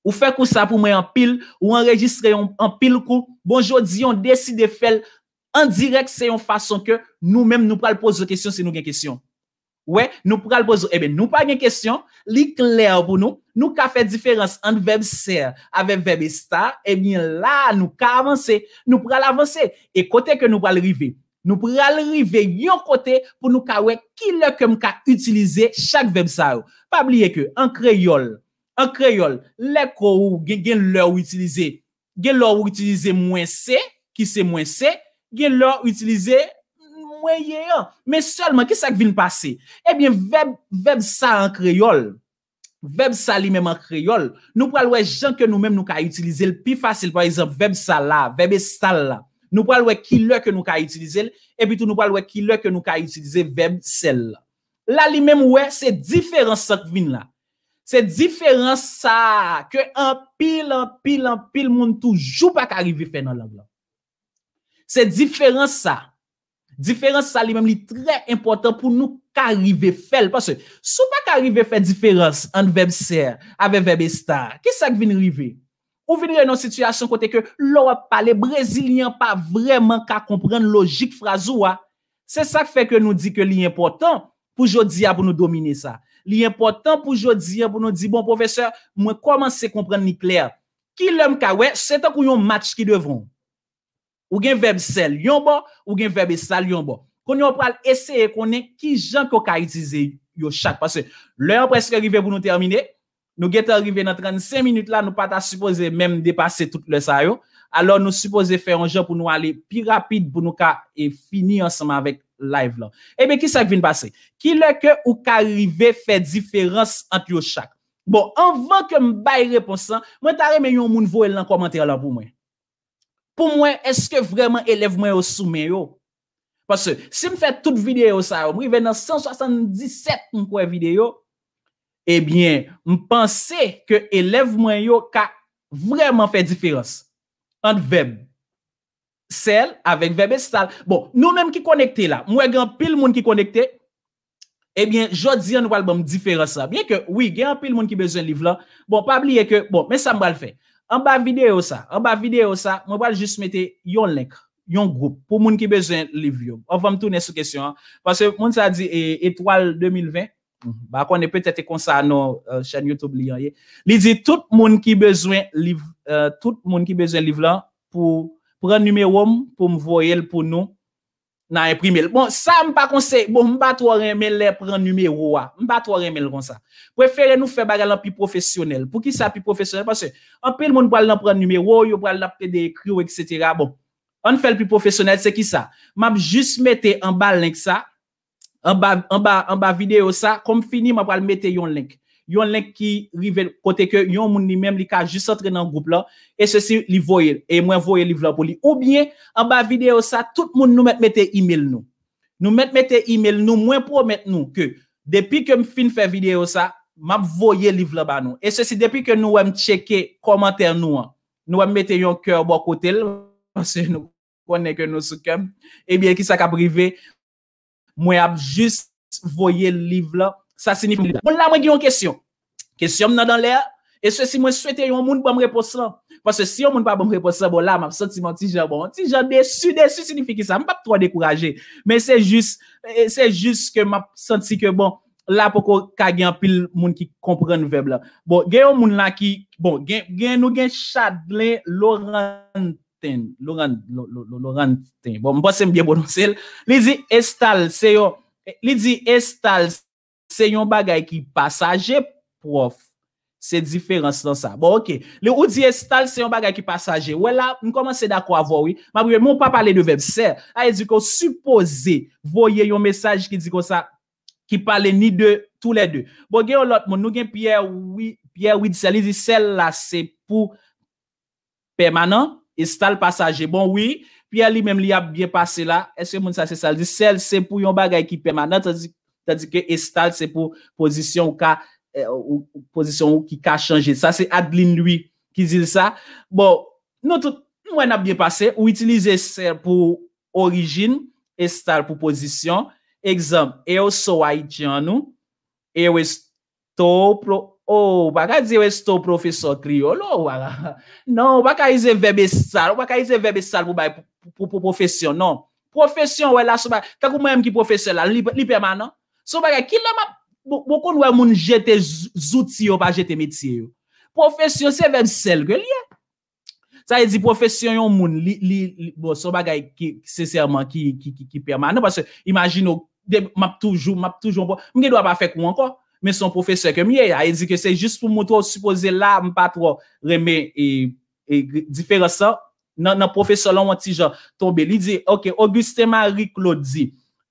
Ou fè kou sa pou mwen anpil, ou anrejistre yon, anpil kou. Bon, jodi a, w deside fè l an dirèk, se yon fason ke nou menm nou pral poze w kesyon si nou gen kesyon. Wè, nou pral poze w, ebyen, nou pa gen kesyon, li klè pou nou. Nou ka fè diferans ant vèb sè avèk vèb estar, ebyen, la, nou ka avanse. Nou pral avanse. E kote ke nou pral rive? Nou pral rive yon kote pou nou ka wè ki lè ke m ka itilize chak vèb sa yo. Pa bliye ke an kreyòl, an kreyòl, lè ke w gen, gen lè w itilize, gen lè w itilize mwen se, ki se mwen se, gen lè w itilize mwen ye an. Men sèlman, ki sa k vin pase? Ebyen, vèb, vèb sa an kreyòl, vèb sa li menm an kreyòl, nou pral wè jan ke nou menm nou ka itilize l pi fasil. Pa egzanp, vèb sa la, vèb estal la. Nou pral wè ki lè ke nou ka itilize l, epi tou nou pral wè ki lè ke nou ka itilize vèb sè la. La li menm, ou wè, se diferans sa k vin la. Se diferans sa a ke anpil, anpil, anpil moun toujou pa ka rive fè nan lang lan. Se diferans sa. Diferans sa li menm li trè enpòtan pou nou ka rive fè l. Paske si w pa ka rive fè diferans ant vèb ser avèk vèb estar, ki sa k vin rive? Ou vin rive nan yon sitiyasyon kote ke lè w ap pale, Brezilyen an pa vrèman ka konprann lojik fraz ou a. Se sa k fè ke nou di ke li enpòtan pou jodi a pou nou domine sa. Li enpòtan pou jodi a pou nou di, bon, pwofesè, mwen kòmanse konprann li klè. Ki lè m ka wè, se tankou yon match ki devan w. Ou gen vèb ser yon bò, ou gen vèb estar yon bò. Kounye a w pral eseye konnen ki jan ke w ka itilize yo chak. Paske lè an prèske rive pou nou tèmine. Nou gentan rive nan trannsenk minit la, nou pa ta sipoze menm depase tout lè sa yo. Alò, nou sipoze fè yon jan pou nou ale pi rapid, pou nou ka e fini ansanm avèk live lan. Ebyen, ki sa k vin pase? Ki lè ke ou ka rive fè diferans ant yo chak? Bon, anvan ke m bay repons lan, mwen ta renmen yon moun voye l nan kòmantè lan pou mwen. Pou mwen, èske vrèman elèv mwen yo sou men yo? Paske si m fè tout videyo sa yo, m rive nan san swasanndisèt m kwè videyo, ebyen, m panse ke elèv mwen yo ka vrèman fè diferans ant vèb ser avèk vèb estar. Bon, nou menm ki konekte la, m wè gen anpil moun ki konekte. Ebyen, jodi a, nou pral ban m diferans la. Byen ke, wi, gen anpil moun ki bezwen liv lan. Bon, pa bliye ke, bon, men sa m pral fè. Anba videyo sa, anba videyo sa, mwen pral jis mete yon link, yon gwoup, pou moun ki bezwen liv yo. Anvan m tounen sou kesyon an. Paske moun sa di, e, Etwal de mil ven, m pa konnen, petèt e konsa non, e, chèn YouTube li an ye. Li di, tout moun ki bezwen liv, e, tout moun ki bezwen liv lan, pou pran nimewo m, pou m voye l pou nou, nan enprime l. Bon, sa m pa konseye, bon, m pa twò renmen lè pran nimewo a. M pa twò renmen l konsa. Prefere nou fè bagay lan pi pwofesyonèl. Poukisa pi pwofesyonèl? Paske anpil moun pral nan pran nimewo, yo pral nan pede ekri w, etsetera. Bon, ann fè l pi pwofesyonèl, se kisa? M ap jis mete anba link sa, anba, anba, anba videyo sa, kòm fini, m ap pral mete yon link. Yon link ki rive kote ke yon moun li menm li ka jis antre nan gwoup lan, e sesi li voye, e mwen voye liv lan pou li. Oubyen, anba videyo sa, tout moun nou mèt mete email nou. Nou mèt mete email nou, mwen pwomèt nou ke depi ke m fin fè videyo sa, m ap voye liv lan ba nou. E sesi depi ke nou wè m tcheke kòmantè nou an, nou wè m mete yon kè bò kote l, paske nou konnen ke nou sou kè m. Ebyen, kisa k ap rive? Mwen ap jis voye liv lan. Sa siyifi m li la. Bon, la, mwen gen yon kesyon. Kesyon m nan dan lè a. E sesi mwen swete yon moun ban m repons lan. Paske si yon moun pa ban m repons lan, bon, la, m ap santi m yon ti jan, bon, yon ti jan desi, desi siyifi kisa? M p ap twò dekouraje. Men se jis, e, se jis ke m ap santi ke, bon, la poko ka gen anpil moun ki konprann vèb lan. Bon, gen yon moun la ki, bon, gen, gen, nou gen Chadlen Laurent ten, Laurent, Lo-, Lo-, Lo-, Laurent ten. Bon, m panse m byen pwononse l. Li di estar se yon, li di estar se yon bagay ki pasaje, pwòf. Se diferans lan sa. Bon, oke. Li, ou di estar se yon bagay ki pasaje. Wè la, m kòmanse dakò avè w, wi. M ap rive, men w pa pale de vèb ser. Sa vle di ke w sipoze voye yon mesaj ki di konsa, ki pale ni de toulède. Bon, gen yon lòt moun, nou gen Pierre, wi, Pierre Widcel, li di ser la se pou pèmanan, estar pasaje. Bon, wi, Pierre li menm li ap byen pase la. Èske moun sa se sa l di? Ser se pou yon bagay ki pèmanan, tandi, tandi ke estar se pou pozisyon ou ka, e, ou, ou, pozisyon ou ki ka chanje. Sa se Adeline Louis ki di l sa. Bon, nou tout, m wè n ap byen pase. Ou itilize ser pou orijin, estar pou pozisyon. Egzanp, eu sou haitiano, eu estou pro-, oh, ou pa ka di eu estou profesor crioulo, ou pa ka, non, ou pa ka ize vèb estar, ou pa ka ize vèb estar pou bay pou, pou, pou, pou pwofesyon, non. Pwofesyon, wè la, sou bay, tankou mwen menm ki pwofesè la, li, li pèmanan. Se yon bagay, kilè m ap, bon, bon, konn wè moun jete z-, zouti yo, pa jete metye yo. Pwofesyon, se vèb ser ke l ye. Sa vle di pwofesyon yon moun, li, li, li, bon, se yon bagay ki, sensèman, ki, ki, ki, ki pèmanan, paske imajine w, de, m ap toujou, m ap toujou, bon, m gen dwa pa fè kou ankò, men se yon pwofesè ke m ye, sa vle di ke se jis pou montre w sipoze la, m pa twò renmen, e, e, diferans lan, nan, nan pwofesè lan, w yon ti jan tonbe. Li di, ok, Augustin Marie Claude di,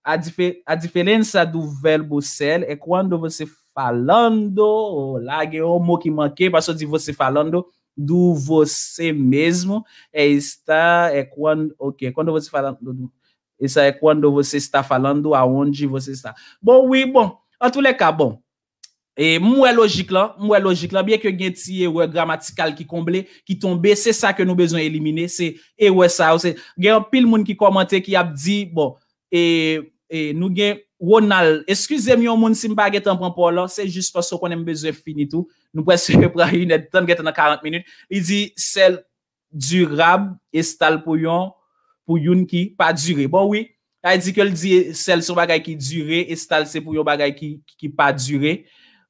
a dife-, a diferença do verbo ser é quando você falando, la gen yon mo ki manke, paske w di você falando, do você mesmo, é estar, é quando, ok, quando você falando, do, isso é quando você está falando aonde você está. Bon, wi, bon, antoulèka, bon. E, m wè lojik lan, m wè lojik lan, byen ke gen ti erè gramatikal ki konble, ki tonbe, se sa ke nou bezwen elimine, se erè sa yo, se, gen anpil moun ki kòmante, ki ap di, bon, e, e, nou gen Ronald. Eskize m yon moun si m pa gentan pran pawòl la, se jis paske w konnen m bezwen fini tou. Nou prèske pran inèdtan, n gentan nan karant minit. Li di sèl dirab, estal pou yon, pou youn ki pa dire. Bon, wi, sa vle di ke l di sèl se yon bagay ki dire, estal se pou yon bagay ki, ki pa dire.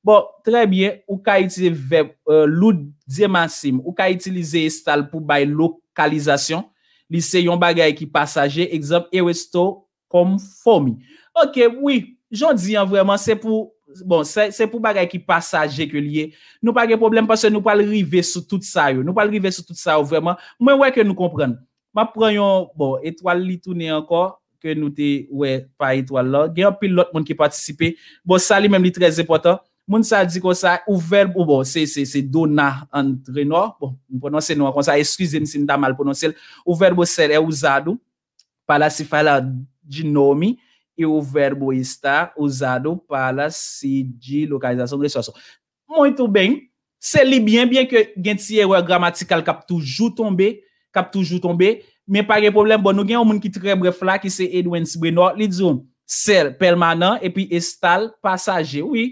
Bon, trè byen, ou ka itilize vèb, euh, Loud Diemasim, ou ka itilize estal pou bay lokalizasyon. Li se yon bagay ki pasaje, egzanp, e resto konfòmi. Ok, wi, jan w di an vrèman, se pou, bon, se, se pou bagay ki pasaje ke l ye. Nou pa gen pwoblèm paske nou pral rive sou tout sa yo. Nou pral rive sou tout sa yo vrèman. Mwen wè ke nou konprann. M ap pran yon, bon, etwal li tounen ankò, ke nou te wè pa etwal la. Gen anpil lòt moun ki patisipe. Bon, sa li menm li trè enpòtan. Moun sa di konsa, ou vèb, ou bon, se, se, se Dona Antrenò. Bon, m pwononse non an konsa, eskize m si m ta mal pwononse l. Ou vèb ou sèl, é usado para se falar de nome e o verbo estar usado para se de localização de situação. Muito bem, se li byen, byen ke gen ti erè gramatikal k ap toujou tonbe, k ap toujou tonbe, men pa gen pwoblèm. Bon, nou gen yon moun ki trè brèf la, ki se Edwens Brenò, li di w, sèl, pèmanan, epi estal, pasaje. Wi,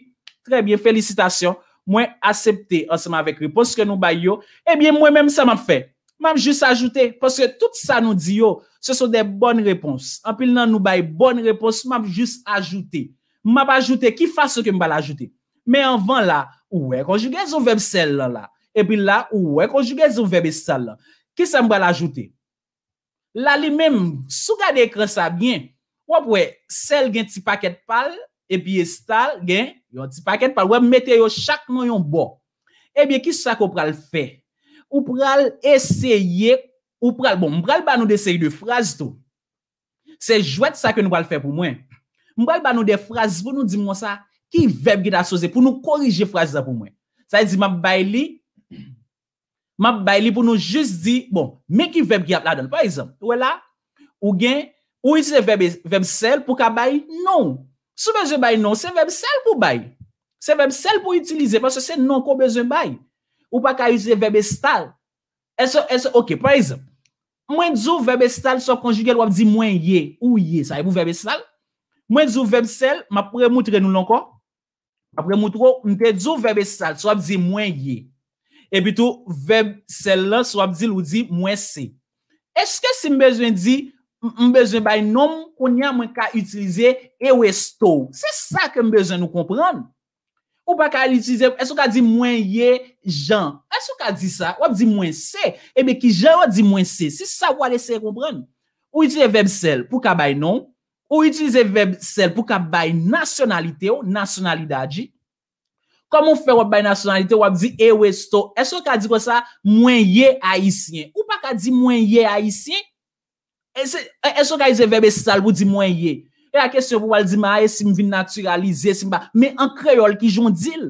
trè byen, felisitasyon. Mwen aksepte ansanm avèk repons ke nou bay yo. Ebyen, mwen menm, sa m ap fè? M ap jis ajoute, paske tout sa nou di yo, ce sont des bonnes réponses. Anpil nan nou bay bòn repons, m ap jis ajoute. M ap ajoute, ki fason ke m pral ajoute? Men anvan la, ou wè konjigezon vèb sèl lan la. Epi la, ou wè konjigezon vèb estal lan. Kisa m pral ajoute? La li menm, si w gade ekran sa byen, w ap wè sèl gen ti pakèt pa l, epi estal gen yon ti pakèt pa l. W ap mete yo chak nan yon bò. Ebyen, kisa ke w pral fè? Ou pral eseye, ou pral, bon, m pral ba nou de seri de fraz tou. Se jwèt sa ke nou pral fè pou mwen. M pral ba nou de fraz pou nou di m konsa, ki vèb ki ta sipoze, pou nou korije fraz la pou mwen. Sa vle di, m ap bay li, m ap bay li pou nou jis di, bon, men ki vèb ki ap ladan l. Pa egzanp, ou wè la, ou gen, ou itilize vèb, vèb sèl pou ka bay non. Si w bezwen bay non, se vèb sèl pou bay. Se vèb sèl pou itilize, paske se non ke w bezwen bay. Ou pa ka itilize vèb estal. Èske, èske, ok, pa egzanp, mwen di w vèb estal, si w ap konjige l, w ap di mwen ye, ou ye. Sa e pou vèb estal. Mwen di w vèb sèl, m ap remoutre nou l ankò. M ap remoutre w, m te di w vèb estal, si w ap di mwen ye. Epi tou, vèb sèl lan, si w ap di l, ou di mwen se. Èske si m bezwen di, m, m bezwen bay non m, kounye a mwen ka itilize eu estou? Se sa ke m bezwen nou konprann. Ou pa ka itilize, èske w ka di mwen ye Jan? Èske w ka di sa? W ap di mwen se. Ebyen, ki jan w ap di mwen se? Se sa w pral eseye konprann. Ou itilize vèb sèl pou ka bay non. Ou itilize vèb sèl pou ka bay nasyonalite w, nacionalidade. Kòman w fè w ap bay nasyonalite, w ap di eu estou? Èske w ka di konsa, mwen ye ayisyen? Ou pa ka di mwen ye ayisyen. Èske, èske w ka itilize vèb estal pou di mwen ye? E a kesyon pou w al di m, a, e si m vin natiralize, si m pa. Men an kreyòl, ki jan w di l?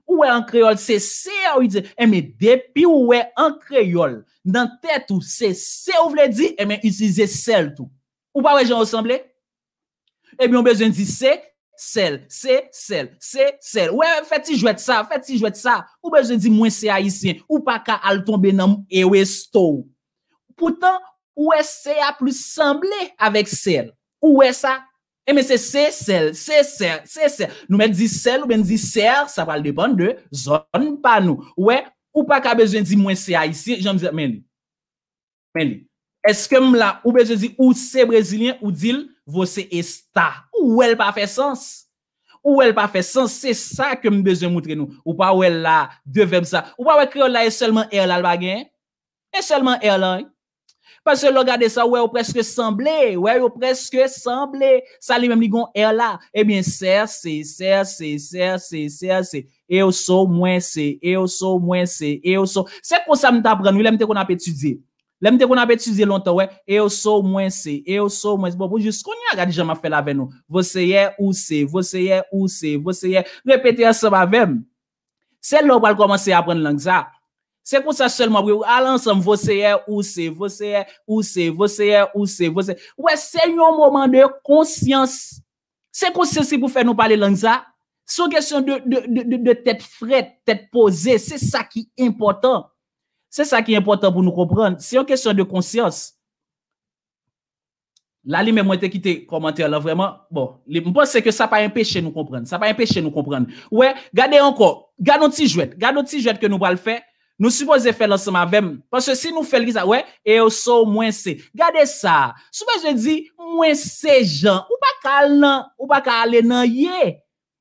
Ou wè an kreyòl, se se a w itilize. Enben, depi w wè an kreyòl, nan tèt ou, se se w vle di, enben, itilize sèl tou. Ou pa wè jan yo sanble? Ebyen, w bezwen di se, sèl, se, sèl, se, sèl. Wè, fè ti jwèt sa, fè ti jwèt sa. Ou bezwen di mwen se ayisyen. Ou pa ka al tonbe nan eu estou. Poutan, ou wè se a plis sanble avèk sèl. Ou wè sa? Enben, se se, sèl, se sèl, se sèl. Nou mèt di sèl oubyen di sè, sa pral depann de zòn pa nou. Ou wè, ou pa ka bezwen di mwen se ayisyen, jan m di, men li. Men li. Èske m la, ou bezwen di ou se brezilyen, ou di l, você está. Ou wè l pa fè sans. Ou wè l pa fè sans, se sa ke m bezwen moutre nou. Ou pa wè la, de vèb sa. Ou pa wè kreyòl la e sèlman er la l pa genyen? E sèlman er la, wi. Paske lè w gade sa, ou wè yo prèske sanble, wè yo prèske sanble. Sa li menm li gon er la. Ebyen, sè, se, sè, se, sè, se, sè, se. Eu sou, mwen se, eu sou, mwen se, eu sou. Se konsa m t aprann, wi, lè m te konn ap etidye. Lè m te konn ap etidye lontan, wè, eu sou, mwen se, eu sou, mwen se. Bon, pou jis kounye a, gade jan m ap fè l avè nou. Você é, ou se, você é, ou se, você é. Repete ansanm avè m. Se lè w pral kòmanse aprann lang sa. Se konsa sèlman pou al ansanm, você é, ou se, você é, ou se, você é, ou se, você. Wè, se yon moman de konsyans. Se konsyans ki pou fè nou pale lang sa. Se yon kesyon de, de, de, de, de tèt frèt, tèt poze. Se sa ki enpòtan. Se sa ki enpòtan pou nou konprann. Se yon kesyon de konsyans. La li menm mwen te kite kòmantè lan vrèman. Bon, li, m panse ke sa pa enpeche nou konprann. Sa pa enpeche nou konprann. Wè, gade ankò. Gade yon ti jwèt. Gade yon ti jwèt ke nou pral fè. Nou sipoze fè l ansanm avè m. Paske si nou fè l, kisa? Wè, eu sou, mwen se. Gade sa. Si w bezwen di, mwen se Jan, ou pa ka al nan, ou pa ka ale nan ye.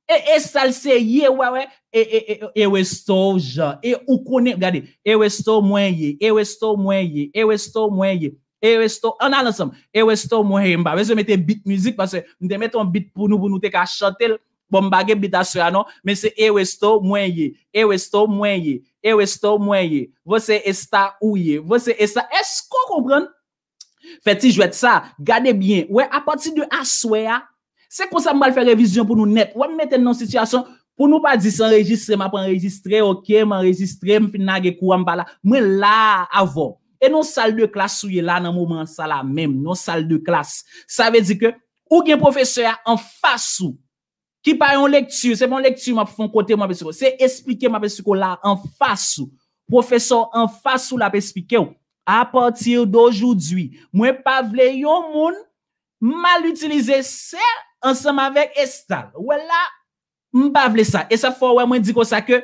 E, e sa l se ye, wè, wè. E, e, e, eu estou Jan. E ou konnen, gade. Eu estou, mwen ye. Eu estou, mwen ye. Eu estou, mwen ye. Eu estou, ann al ansanm. Eu estou, mwen ye. M pa bezwen mete bit mizik, paske m te mete yon bit pou nou, pou nou te ka chante l. Bon, m pa gen bit aswè a non, men se eu estou, mwen ye. Eu estou, mwen ye. Eu estou, mwen ye. Você está, ou ye. Você está. Èske w konprann? Fè ti jwèt sa. Gade byen. Wè, apati de aswè a, se konsa m pral fè revizyon pou nou nèt. Wè, m mete n nan yon sitiyasyon pou nou pa di se anrejistre, m ap anrejistre, oke, m anrejistre, m fin lage kou a, m pa la. Mwen la avè w. E nan sal de klas ou ye la, nan moman sa la menm, nan sal de klas. Sa vle di ke ou gen pwofesè a anfas ou, ki pa yon lekti, se pa yon lekti m ap fè yon kote m ap esplike w. Se esplike m ap esplike w la anfas ou. Pwofesè w anfas ou l ap esplike w. Apati de aujourd'hui, mwen pa vle yon moun mal itilize se ansanm avèk está. Wè la, m pa vle sa. E sa fè w wè mwen di konsa ke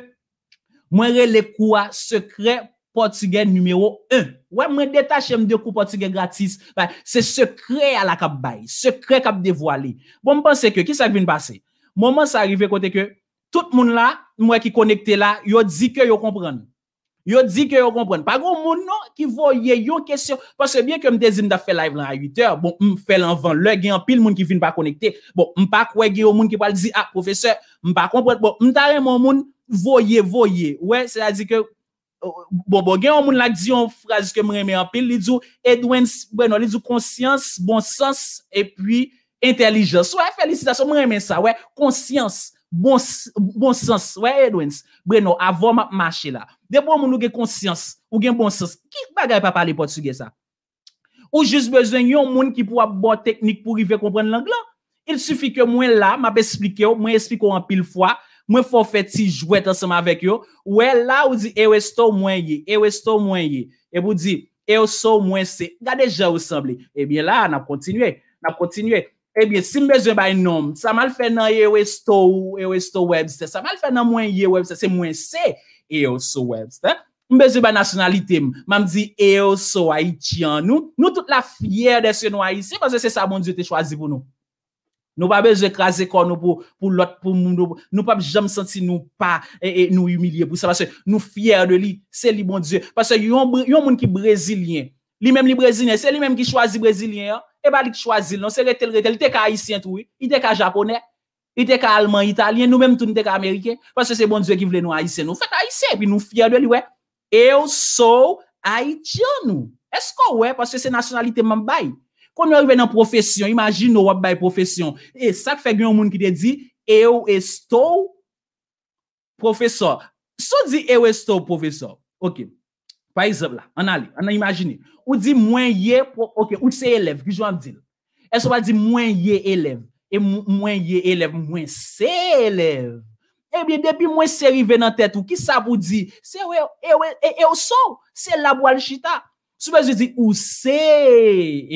mwen rele kou a sekrè pòtigè nimewo en. Wè, mwen detache m de kou pòtigè gratis. Ba, se sekrè a la k ap bay, sekrè k ap devwale. Bon, m panse ke, kisa k vin pase? Moman sa rive kote ke tout moun la, m wè ki konekte la, yo di ke yo konprann. Yo di ke yo konprann. Pa gen moun non ki voye yon kesyon. Paske byen ke m te di m t ap fè live lan a uit è, bon, m fè l anvan lè, gen anpil moun ki vin pa konekte. Bon, m pa kwè gen yon moun ki pral di, a, pwofesè, m pa konprann. Bon, m ta renmen yon moun voye, voye. Wè, sètadi ke, bon, bon, gen yon moun la ki di yon fraz ke m renmen anpil, li di w, Edwens Brenò, li di w konsyans, bon sans, epi entèlijans. Wè, felisitasyon, mwen renmen sa. Wè, konsyans, bon, bon sans. Wè, Edwens Brenò, avè w m ap mache la. Depi yon moun ou gen konsyans, ou gen bon sans, ki bagay pa pale pòtigè sa? Ou jis bezwen yon moun ki pou ap ba w teknik pou rive konprann lang lan. Il sifi ke mwen la, m ap esplike w, mwen esplike w anpil fwa, mwen fè w fè ti jwèt ansanm avèk yo. Ou wè la, ou di, eu estou, mwen ye, eu estou, mwen ye. Epi ou di, eu sou, mwen se. Gade jan yo sanble. Ebyen la, n ap kontinye. N ap kontinye. Ebyen, si m bezwen bay non m, sa m al fè nan eu estou, eu estou Webster? Sa m al fè nan mwen ye Webster? Se mwen se, eu sou Webster. M bezwen bay nasyonalite m. M ap di, eu sou haitiano. Nou tout la fyè dèske nou ayisyen, paske se sa Bondye te chwazi pou nou. Nou pa bezwen kraze kò nou pou, pou lòt, pou moun, nou, nou p ap janm santi nou pa, e, e, nou imilye pou sa, paske nou fyè de li, se li Bondye. Paske yon, yon moun ki brezilyen, li menm li brezilyen, se li menm ki chwazi brezilyen an, e pa li ki chwazi l non, se rete l rete, li te ka ayisyen tou, wi, li te ka japonè, li te ka alman, italyen, nou menm tou nou te ka ameriken, paske se Bondye ki vle nou ayisyen, nou fèt ayisyen, epi nou fyè de li, wè. Eu sou haitiano. Èske w wè? Paske se nasyonalite m ap bay. Kounye w rive nan pwofesyon, imajine w ap bay pwofesyon. E sa k fè gen yon moun ki te di, eu estou profesor. Si w di eu estou profesor, oke. Pa egzanp la, ann ale, ann imajine. Ou di mwen ye, oke, ou se elèv, ki jan w ap di l? Èske w pa di mwen ye elèv? E mwen ye elèv, mwen se elèv. Ebyen, depi mwen se rive nan tèt ou, kisa pou di? Se eu, eu, e, eu sou, se la pou al chita. Si w bezwen di ou se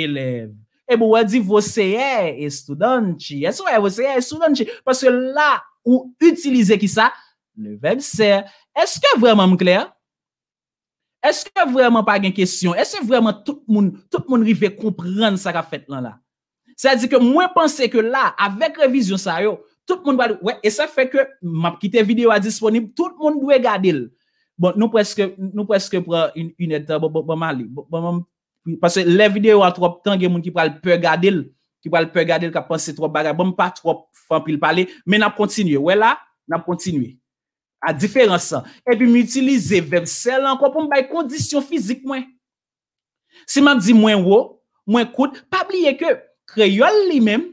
elèv, ebyen, w a di você é estudante. Èske w wè você é estudante? Paske la, ou itilize kisa? Le verbe ser. Èske vrèman m klè? Èske vrèman pa gen kesyon? Èske vrèman tout moun, tout moun rive konprann sa k ap fèt lan la? Sètadi ke mwen panse ke la, avèk revizyon sa yo, tout moun pral wè, e sa fè ke m ap kite videyo a disponib, tout moun dwe gade l. Bon, nou prèske, nou prèske pran une, une heure de temps, bon, bon, bon, m ale. Bon, bon, bon, paske lè videyo a twòp tan, gen moun ki pral pè gade l, ki pral pè gade l, k ap panse twòp bagay. Bon, m pa twòp fè anpil pale, men n ap kontinye. Wè la, n ap kontinye. A diferans lan. Epi m itilize vèb ser la ankò pou m bay kondisyon fizik mwen. Si m ap di mwen wo, mwen kout, pa bliye ke kreyòl li menm,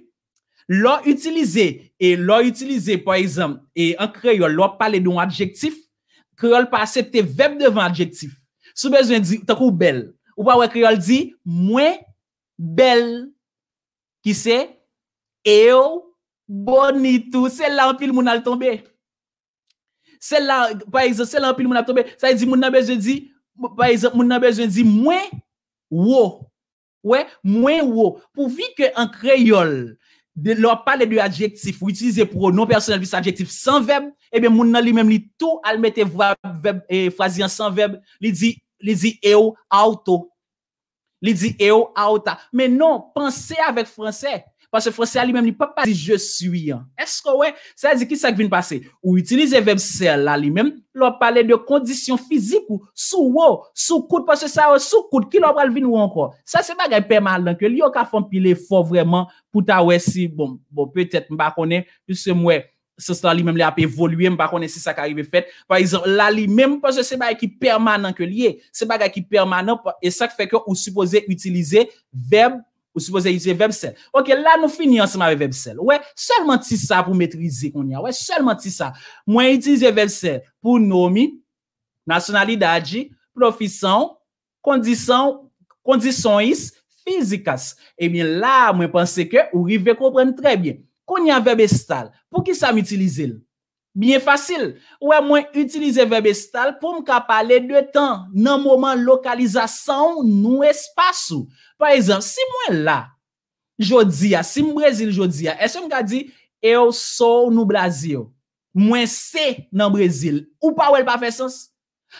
lè w itilize, e lè w itilize, pa egzanp, e an kreyòl, lè w ap pale de yon adjektif, kreyòl pa aksepte vèb devan adjektif. Si w bezwen di, tankou bèl, ou pa wè kreyòl di, mwen bèl, ki se eu bonito. Se la anpil moun al tonbe. Se la, pa egzanp, se la anpil moun ap tonbe. Sa vle di moun nan bezwen di, pa egzanp, moun nan bezwen di mwen wo. Wè, mwen wo. Pouvi ke an kreyòl, de, lè w ap pale de adjektif, ou itilize pwonon pèsonèl plis adjektif san vèb, ebyen, moun nan li menm li tou al mete vwa-, vèb, e, fraz li an san vèb, li di, li di eu auto. Li di eu auta. Men non, panse avèk franse. Paske franse a li menm li p ap di je suis an. Èske w wè? Sa vle di ki sa k vin pase? Ou itilize vèb ser la li menm, lè w ap pale de kondisyon fizik ou, si w wo, si w kout, paske sa yo, si w kout, kilè w pral vin wo ankò? Sa se bagay pèmanan ke li yo ka fè anpil efò vrèman pou ta wè si, bon, bon, petèt, m pa konnen, piske m wè sans la li menm li ap evolye, m pa konnen si sa ka rive fèt. Pa egzanp, la li menm, paske se bagay ki pèmanan ke li ye. Se bagay ki pèmanan, pa-, e sa k fè ke ou sipoze itilize vèb, ou sipoze itilize vèb ser. Ok, la nou fini ansanm avèk vèb ser. Wè, sèlman ti sa pou metrize kounye a. Wè, sèlman ti sa. Mwen itilize vèb ser pou nomi, nacionalidade, profissão, condição, condições físicas. Ebyen, la, mwen panse ke ou rive konprann trè byen. Kounye a, vèb estar, pou ki sa m itilize l? Byen fasil. Ou wè, mwen itilize vèb estar pou m ka pale de tan, nan moman, lokalizasyon, nou espas ou. Pa egzanp, si mwen la, jodi a, si m Brezil jodi a, èske m ka di, eu sou no Brasil? Mwen se nan Brezil. Ou pa wè l pa fè sans?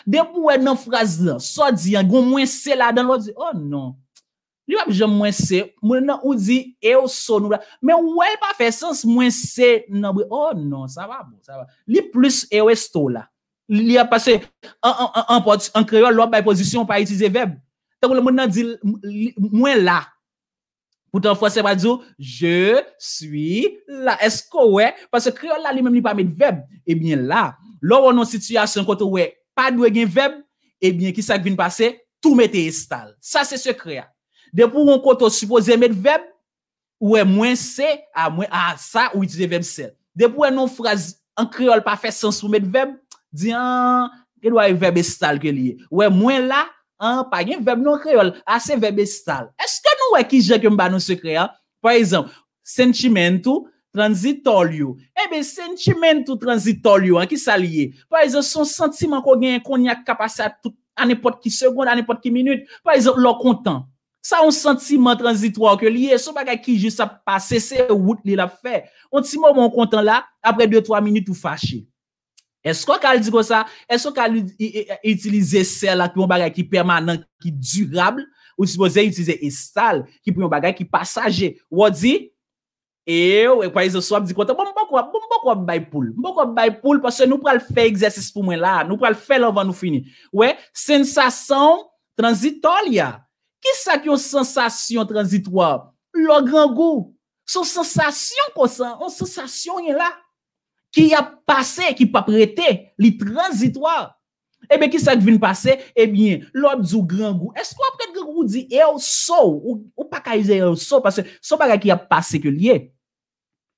Depi w wè nan fraz lan, sa w di an, gon mwen se ladan l, w ap di, oh non. Li p ap janm mwen se, moun nan ou di, eu sou no Brasil. Men w wè l pa fè sans, mwen se nan Bre-, oh non, sa pa bon, sa pa. Li plis eu estou la. Li ap pase an, an, an, an pòt-, an kreyòl, lè w ap bay pozisyon, w pa itilize vèb. Tankou lè moun nan di, li, mwen la. Poutan, franse pa di w, je suis là. Èske w wè? Paske kreyòl la, li menm, li pa met vèb. Ebyen, la, lè w wè nan sitiyasyon kote w wè pa dwe gen vèb, ebyen, ki sa k vin pase? Tou mete estar. Sa se sekrè a. Depi w wè yon kote w sipoze met vèb, ou wè mwen se, a mwen, a sa, ou itilize vèb ser. Depi w wè nan yon fraz an kreyòl pa fè sans pou met vèb, di an, gen dwa e vèb estar ke li ye. Ou wè mwen la, an, pa gen vèb non kreyòl, a se vèb estar. Èske nou wè ki jan ke m ba nou sekrè a? Pa egzanp, sentimento transitório. Ebyen, sentimento transitório an, ki sa li ye? Pa egzanp, se yon santiman ke w genyen kounye a k ka pase a tout, a nenpòt ki segonn, a nenpòt ki minit. Pa egzanp, lè w kontan. Sa yon santiman tranzitwa ke li ye, se yon bagay ki jis ap pase, se wout li l ap fè. Yon ti moman w kontan la, apre de twa minit ou fache. Èske w ka al di konsa? Èske w ka al i-, i-, i-, itilize ser la pou yon bagay ki pèmanan, ki dirab? Ou sipoze itilize estar, ki pou yon bagay ki pasaje. Ou di, e, e, pa egzanp, si w ap di kontan, bon, m poko ap, bon, m poko ap bay poul. M poko ap bay poul paske nou pral fè egzèsis pou mwen la. Nou pral fè l anvan nou fini. Ou wè, sensação transitória. Ki sa k yon sansasyon tranzitwa? Lè w grangou. Se yon sansasyon konsa, yon sansasyon gen la. Ki ap pase, ki p ap rete, li tranzitwa. Ebyen, ki sa k vin pase? Ebyen, lè w ap di w grangou, èske w ap ret grangou ou di eu sou? Ou, ou pa ka ize eu sou, paske se yon bagay ki ap pase ke l ye.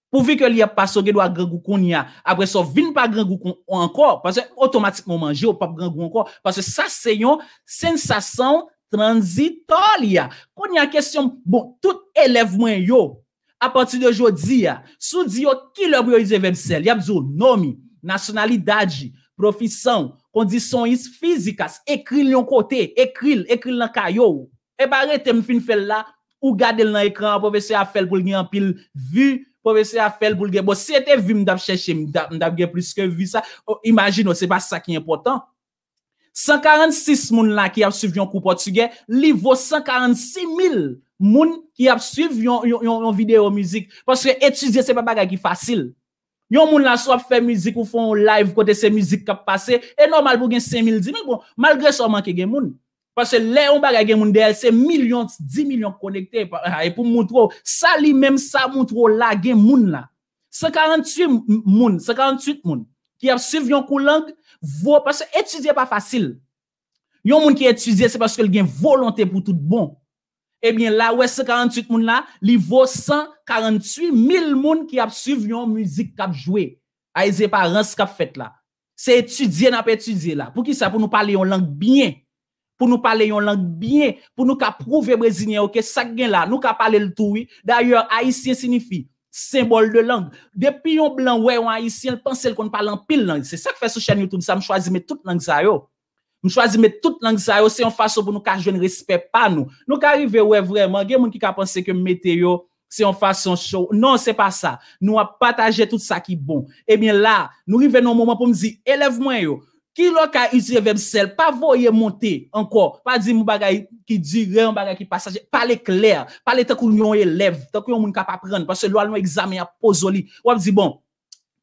Pouvi ke li ap pase, ou gen dwa grangou kounye a. Apre sa, w vin pa grangou kon-, ankò, paske otomatikman w manje, ou p ap grangou ankò. Paske sa se yon sensação transitória. Kounye a kesyon, bon, tout elèv mwen yo, apati de jodi a, si w di yo kilè pou yo itilize vèb ser, y ap di w nome, nacionalidade, profissão, condições físicas, ekri l yon kote, ekri l, ekri l nan kaye w. E pa rete m fin fè l la, ou gade l nan ekran an, pwofesè a fè l pou l gen anpil vi, pwofesè a fè l pou l gen, bon, si se te vi m t ap chèche, m t ap, m t ap gen plis ke vi sa. O, imajine w, se pa sa ki enpòtan. San karannsis moun la ki ap swiv yon kou pòtigè, li vo san karannsis mil moun ki ap swiv yon, yon, yon, yon videyo mizik. Paske etidye se pa bagay ki fasil. Yon moun la, si w ap fè mizik, ou fè yon live kote se mizik k ap pase, e nòmal pou gen senk mil, dis mil. Bon, malgre sa, w manke gen moun. Paske lè yon bagay gen moun dèyè l, se milyon, dis milyon k konekte. Pa-, e pou m montre w, sa li menm, sa montre w la, gen moun la. San karannwit m-, moun, san karannwit moun ki ap swiv yon kou lang, vo, paske etidye pa fasil. Yon moun ki etidye, se paske l gen volonte pou tout bon. Ebyen, la, w wè san karannwit moun la, li vo san karannwit mil moun ki ap swiv yon mizik k ap jwe. Ay, se pa rans k ap fèt la. Se etidye n ap etidye la. Poukisa? Pou nou pale yon lang byen. Pou nou pale yon lang byen. Pou nou ka pwouve Brezilyen yo ke sa k gen la, nou ka pale l tou, wi. Dayè, Ayisyen sinifi senbòl de lang. Depi yon blan wè yon Ayisyen, l panse l konn pale anpil lang. Se sa k fè sou chèn YouTube sa, m chwazi met tout lang sa yo. M chwazi met tout lang sa yo, se yon fason pou nou ka jwenn respè pa nou. Nou ka rive wè vrèman, gen moun ki ka panse ke m mete yo, se yon fason show. Non, se pa sa. Nou ap pataje tout sa ki bon. Ebyen la, nou rive nan yon moman pou m di, elèv mwen yo, ki lè w ka itilize vèb sèl, pa voye monte ankò. Pa di m yon bagay ki dire, yon bagay ki pasaje. Pale klè. Pale tankou yon elèv, tankou yon moun k ap aprann. Paske lè w al nan egzamen, y ap poze w li. W ap di, bon,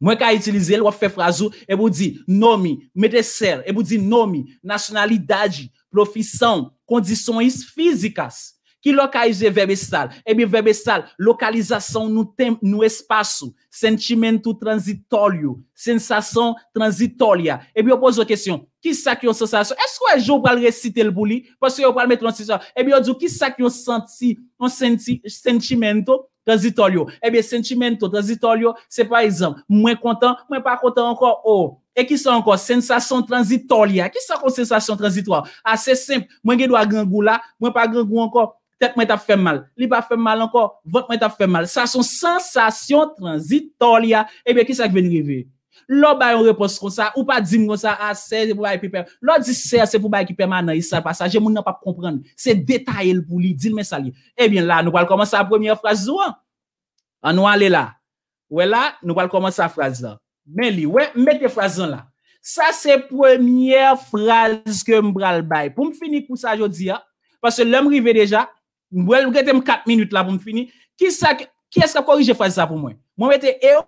mwen ka itilize l, w ap fè fraz ou, epi w di, nomi, mete sèl, epi w di, nomi, nasyonalidade, profisaw, kondisois fízicas. Ki lè w ka itilize vèb estar? Ebyen, vèb estar, lokalizasaw nou, tenp nou, espas ou, sentimento transitório, sensação transitória. Ebyen, yo poze w kesyon, ki sa k yon sansasyon? Èske w wè jan w pral resite l pou li? Paske yo pral mete yon sitiyasyon. Ebyen, yo di w, ki sa k yon santi, yon senti, sentimento transitório? Ebyen, sentimento transitório, se pa egzanp, mwen kontan, mwen pa kontan ankò, o. E ki sa ankò? Sensação transitória. Ki sa k yon sensação transitória? A, se senp, mwen gen dwa grangou la, mwen pa grangou ankò. Tèt mwen t ap fè m mal. Li pa fè m mal ankò. Vant mwen t ap fè m mal. Sa se yon sansasyon tranzitòrya. Ebyen, ki sa k vin rive? Lè w bay yon repons konsa, ou pa di m konsa, a, sè, se pou bagay ki pè-, lè w di sè, se pou bagay ki pèmanan, e sa pasaje, moun nan p ap konprann. Se detaye l pou li, di l men sa l ye. Ebyen, la, nou pral kòmanse a premyè fraz ou an. Ann nou ale la. Wè la, nou pral kòmanse a fraz lan. Men li, wè, m mete fraz lan la. Sa se premyè fraz ke m pral bay. Pou m fini kou sa jodi a, paske lè m rive deja, m pral rete m kat minit la pou m fini. Kisa k-, kiyès k ap korije fraz sa pou mwen? Mwen mete eu,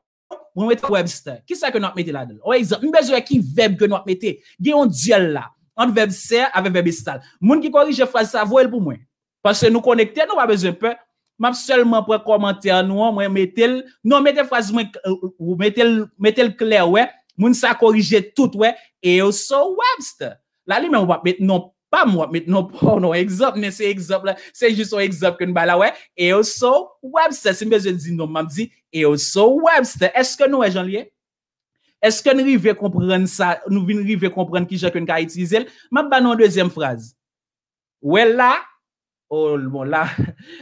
mwen mete Webster. Kisa ke nou ap mete ladan l? On egzanp, m bezwen wè ki vèb ke nou ap mete. Gen yon dyèl la, ant vèb ser avèk vèb estar. Moun ki korije fraz sa, voye l pou mwen. Paske nou konekte, nou pa bezwen pè. M ap sèlman pran kòmantè nou an, mwen mete l. Non, mete fraz mwen, ou mete l, mete l klè, wè. Moun sa korije tout, wè. Eu sou Webster. La li menm, w ap met non pa m, w ap met non pa w, non egzanp, men se egzanp la, se jis yon egzanp ke n bay la, wè. Eu sou Webster. Si m bezwen di non, m ap di, eu sou Webster. Èske nou wè jan l ye? Èske n rive konprann sa, nou vin rive konprann kijan ke n ka itilize l? M ap ba nou yon dezyèm fraz. Wè la, oh, bon, la,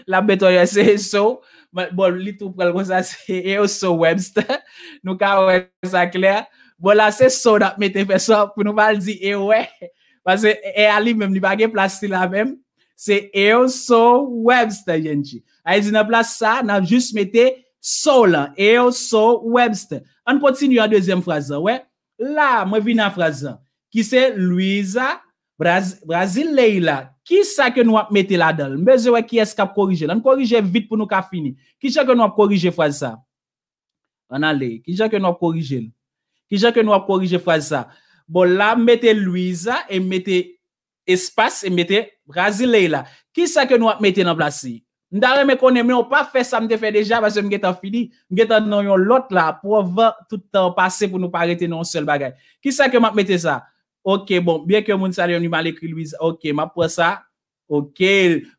la beton yo, se so, bon, li tou pral konsa, se eu sou Webster. Nou ka wè sa klè. Bon, la, se so n ap mete fè sa, pou nou pa al di eu, wè. Paske e a li menm, li pa gen plas li la menm. Se eu sou Webster, gente. Sa vle di nan plas sa, n ap jis mete sou lan. Eu sou Webster. Ann kontinye an dezyèm fraz lan, wè. La, mwen vin a fraz lan. Ki se Luiza Braz-, Brasileila. Kisa ke nou ap mete ladan l? M bezwen wè kiyès k ap korije l. Ann korije vit pou nou ka fini. Kijan ke nou ap korije fraz sa? Ann ale. Kijan ke nou ap korije l? Kijan ke nou ap korije fraz sa? Bon, la, m mete Luiza e m mete espas e m mete Brasileila. Kisa ke nou ap mete nan plas li? M ta renmen konnen, men w pa fè sa m te fè deja, paske m gentan fini. M gentan nan yon lòt la, pou anvan tout tan pase pou nou pa rete nan yon sèl bagay. Kisa ke m ap mete sa? Ok, bon, byen ke moun sa li menm li mal ekri Luiza. Ok, m ap pran sa. Ok,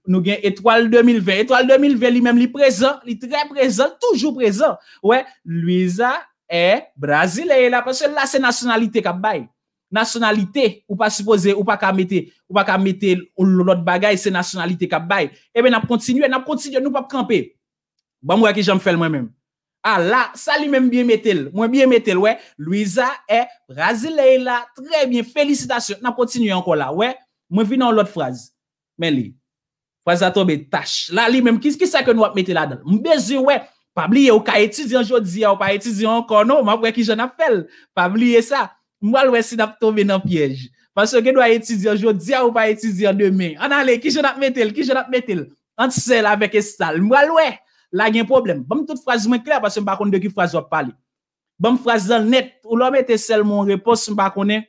nou gen etwal de mil ven. Etwal de mil ven li menm li prezan, li trè prezan, toujou prezan. Wè, Luiza é brasileira, paske la se nasyonalite k ap bay. Nasyonalite, ou pa sipoze, ou pa ka mete, ou pa ka mete lòt bagay, se nasyonalite k ap bay. Ebyen, n ap kontinye, n ap kontinye, nou p ap kanpe. Ban m wè kijan m fè l mwen menm. A la, sa li menm byen mete l. Mwen byen mete l, wè. Luiza é brasileira. Trè byen, felisitasyon. N ap kontinye ankò la, wè. Mwen vin nan yon lòt fraz. Men li. Fraz la tonbe tach. La, li menm, ki, kisa ke nou ap mete ladan l? M bezwen wè. Pa bliye, ou ka etidyan jodi a, ou pa etidyan ankò, non. M ap wè kijan n ap fè l. Pa bliye sa. M pral wè si n ap tonbe nan pyèj. Paske gen dwa etidyan jodi a, ou pa etidyan demen. Ann ale, kijan n ap mete l? Kijan n ap mete l? Ant sèl avèk estal. M pral wè. La gen pwoblèm. Ban m tout fraz mwen klè, paske m pa konn de ki fraz w ap pale. Ban m fraz lan nèt. Ou lè w mete sèlman yon repons, m pa konnen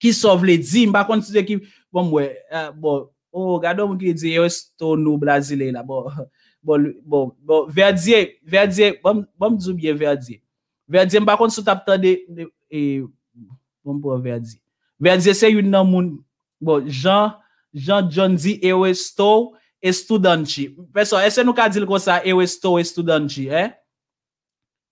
kisa w vle di. M pa konn si se ki, bon, m wè, ah, bon, oh, gade yon moun ki di, eu estou no Brasileira. Bon, bon, bon, bon, Verdier, Verdier, ban m, ban m di w byen Verdier. Verdier, m pa konn si w t ap tande, e, bon, m pran Verdier. Verdier se youn nan moun, bon, Jean, Jean John di, eu estou estudante. Pèsonn, èske nou ka di l konsa, eu estou estudante, en?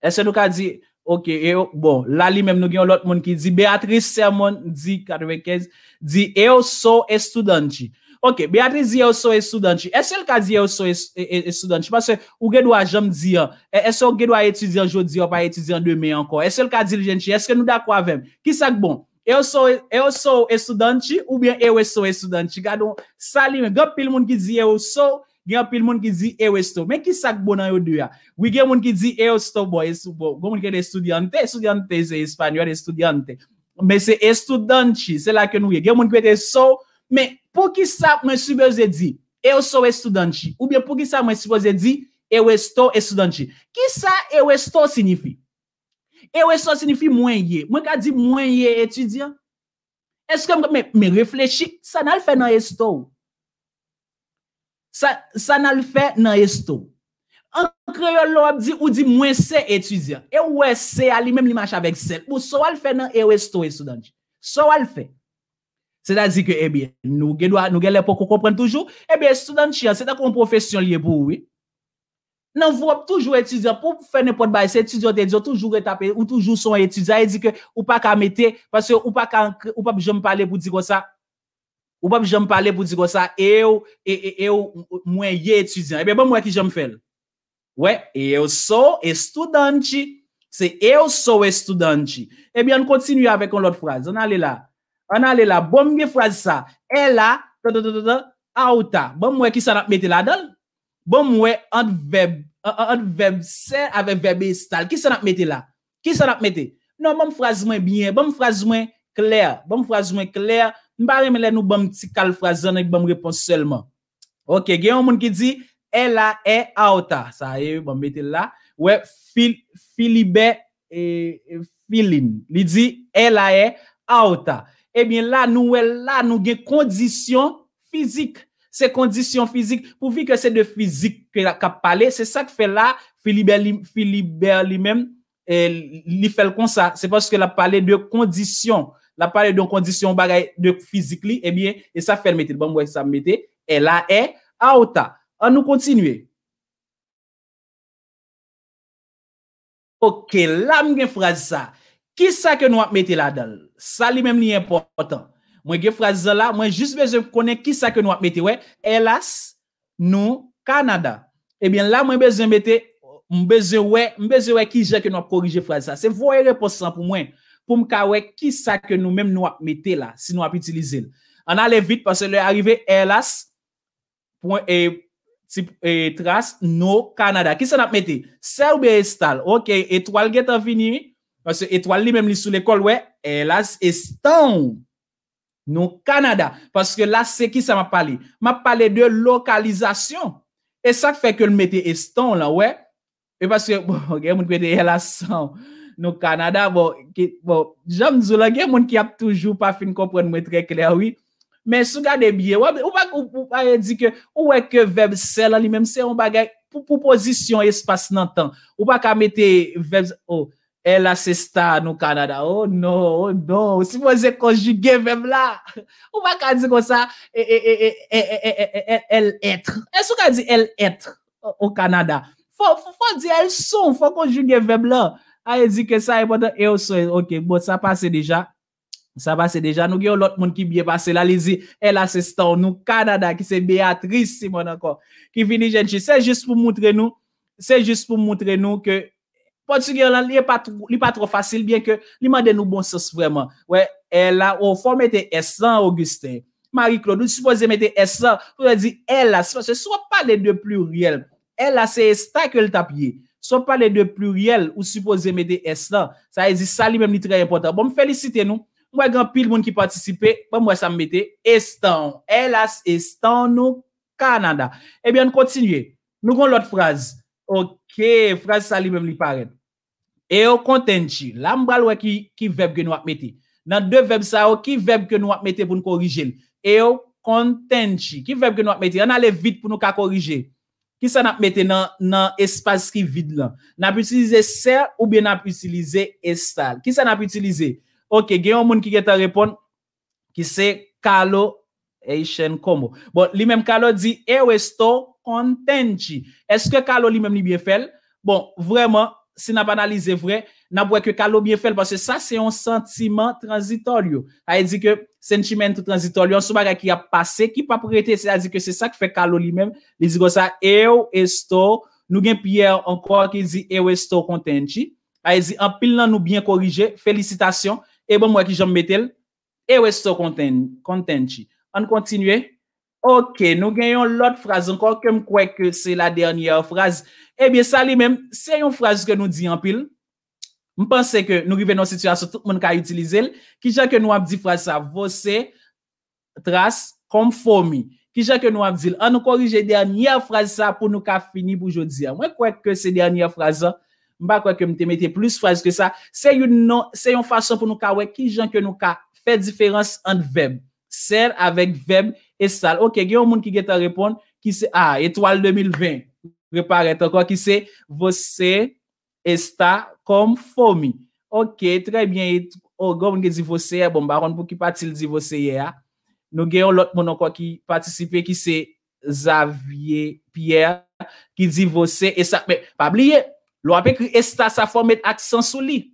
Èske nou ka di, ok, e, bon, la li menm nou gen yon lòt moun ki di, Beatriz Sermon di, katrevenkenz, di, eu sou estudante. Ok, Beatriz di, eu sou estudante. Èske l ka di, eu sou es-, e, e, estudante? Paske ou gen dwa janm di an. E, èske ou gen dwa etidyan jodi a, ou pa etidyan demen ankò? Èske l ka di l, jèn fi? Èske nou dakò avè m? Kisa k bon? Eu sou, eu sou estudante oubyen eu estou estudante? Gade sa li menm. Gen anpil moun ki di eu sou, gen anpil moun ki di eu estou. Men ki sa k bon nan yo de a? Wi, gen moun ki di eu estou, bon, estou, bon. Gen moun ki di estudiante, estudiante se espanyòl, estudiante. Men se estudante, se la ke nou ye. Gen moun ki mete sou, men poukisa mwen sipoze di eu sou estudante? Oubyen poukisa mwen sipoze di eu estou estudante? Kisa eu estou siyifi? Eu estou siyifi mwen ye. Mwen ka di mwen ye etidyan. Èske m, men, men reflechi, sa n al fè nan estou? Sa, sa n al fè nan estou? An kreyòl, lè w ap di, ou di mwen se etidyan. E ou wè se a li menm li mache avèk sèl. Bon, sa w al fè nan eu estou estudante? Sa w al fè? Sètadi ke, ebyen, nou gen dwa, nou gen lè poko konprann toujou. Ebyen, estudante an, se tankou yon pwofesyon li ye pou ou, wi. Nan vi w, w ap toujou etidyan. Pou w fè nenpòt bagay, se etidyan w te di, w toujou ret ap, ou toujou se yon etidyan. Sa vle di ke ou pa ka mete, paske ou pa ka, ou p ap janm pale pou di konsa, ou p ap janm pale pou di konsa, eu, e, e, eu, mwen ye etidyan. Ebyen, ban m wè ki jan m fè l. Wè, eu sou estudante. Se eu sou estudante. Ebyen, ann kontinye avèk yon lòt fraz. Ann ale la. Ann ale la. Bon, m gen fraz sa. Ela, ta, ta, ta, ta, ta, alta. Ban m wè kisa n ap mete ladan l. Ban m wè ant vèb, an-, an-, ant vèb ser avèk vèb estar. Kisa n ap mete la? Kisa n ap mete? Non, ban m fraz mwen byen, ban m fraz mwen klè, ban m fraz mwen klè. M pa renmen lè nou ban m ti kal fraz lan, nèg ban m repons sèlman. Ok, gen yon moun ki di, ela é alta. Sa ye, ban m mete l la. Wè, Fil-, Filibè, e, e, Filin. Li di, ela é alta. Ebyen, la, nou wè, la, nou gen kondisyon fizik. Se kondisyon fizik. Pouvi ke se de fizik ke l ap, k ap pale, se sa k fè la, Filibè li, Filibè li menm, e, li fè l konsa. Se paske l ap pale de kondisyon. L ap pale de yon kondisyon, yon bagay de fizik li, ebyen, e sa fè l mete l. Ban m wè sa m mete. Ela é alta. Ann nou kontinye. Ok, la m gen fraz sa. Kisa ke nou ap mete ladan l? Sa li menm li enpòtan. Mwen gen fraz lan la, mwen jis bezwen konnen kisa ke nou ap mete. Wè, elas, no Canadá. Ebyen, la mwen bezwen mete, m bezwen wè, m bezwen wè kijan ke nou ap korije fraz sa. Se voye repons lan pou mwen, pou m ka wè kisa ke nou menm nou ap mete la, si nou ap itilize l. Ann ale vit, paske lè a rive, elas, pwen, e, ti, e, tras, no Canadá. Kisa n ap mete? Ser oubyen estar? Ok, etwal gentan vini, wi. Paske etwal li menm li sou lekòl, wè. Elas estão no Canadá. Paske la, se kisa m ap pale? M ap pale de lokalizasyon. E sa k fè ke l mete estão lan, wè. E paske, bon, gen moun ki mete elas estão no Canadá, bon, ki, bon, jan m di w la, gen moun ki ap toujou pa fin konprann mwen trè klè, wi. Men si w gade byen, w ap, ou pa, ou, ou pa di ke, ou wè ke vèb ser lan li menm, se yon bagay pou, pou pozisyon, espas nan tan. Ou pa ka mete vèb, oh, elas está no Canadá. Oh, non, oh, non. Ou sipoze konjige vèb la. Ou pa ka di konsa, e, e, e, e, e, e, e, e, el être. Èske ou ka di el être o, o Canadá? Fò, fò, fò di el son, fò konjige vèb lan. A, e di ke sa enpòtan, eu sou, ok, bon, sa pase deja. Sa pase deja. Nou gen yon lòt moun ki byen pase la, li di, elas estão no Canadá, ki se Beatriz Simon ankò. Ki vini jwenn li. Se jis pou moutre nou, se jis pou moutre nou ke pòtigè lan, li pa twò, li pa twò fasil, byen ke li mande nou bon sans vrèman. Wè, ela, o, fò w mete S lan, Augustin. Marie Claude, ou sipoze mete S lan, pou w di elas, paske si w ap pale de pliryèl, elas se está ke l t ap ye. Si w ap pale de pliryèl, ou sipoze mete S lan. Sa vle di sa li menm li trè enpòtan. Bon, m felisite nou. M wè gen anpil moun ki patisipe. Bon, m wè sa m mete. Estão. Elas estão no Canadá. Ebyen, ann kontinye. Nou gon lòt fraz. Ok, fraz sa li menm li parèt. Eu contente. La m pral wè ki, ki vèb ke nou ap mete. Nan de vèb sa yo, ki vèb ke nou ap mete pou n korije l? Eu contente. Ki vèb ke nou ap mete? Ann ale vit pou nou ka korije. Kisa n ap mete nan, nan espas ki vid lan? N ap itilize ser oubyen n ap itilize estar? Kisa n ap itilize? Ok, gen yon moun ki gentan reponn, ki se Carlo Eixen Como. Bon, li menm Carlo di, eu estou contente. Èske Carlo li menm li byen fè l? Bon, vrèman, si n ap analize vre, n ap wè ke Carlo byen fè l, paske sa se yon sentimentu transitório. Sa vle di ke sentimentu transitório an se yon bagay ki ap pase, ki p ap rete, sètadi ke se sa k fè Carlo li menm, li di konsa, eu estou, nou gen Pierre ankò ki di, eu estou contente. Sa vle di, anpil nan nou byen korije, felisitasyon, e bon, m wè ki jan m mete l, E resto conten- contente. Ann kontinye. Ok, nou gen yon lòt fraz ankò ke m kwè ke se la dènyè fraz. Ebyen, sa li menm, se yon fraz ke nou di anpil. M panse ke nou rive nan yon sitiyasyon tout moun ka itilize l. Kijan ke nou ap di fraz sa? Você traz conforme. Kijan ke nou ap di l? Ann nou korije dènyè fraz sa pou nou ka fini pou jodi a. Mwen kwè ke se dènyè fraz la. M pa kwè ke m te mete plis fraz ke sa. Se yon non, se yon fason pou nou ka wè kijan ke nou ka fè diferans ant vèb ser avèk vèb estar. Ok, gen yon moun ki gentan reponn, ki se, ah, Etwal de mil ven reparèt ankò, ki se você está conforme. Ok, trè byen. Oh, gen yon moun ki di você, bon, m pa konn pou ki pati l di você ye a. Nou gen yon lòt moun ankò ki patisipe, ki se Xavier Pierre, ki di você está. Men, pa bliye, lè w ap ekri está, sa fò w met aksan sou li.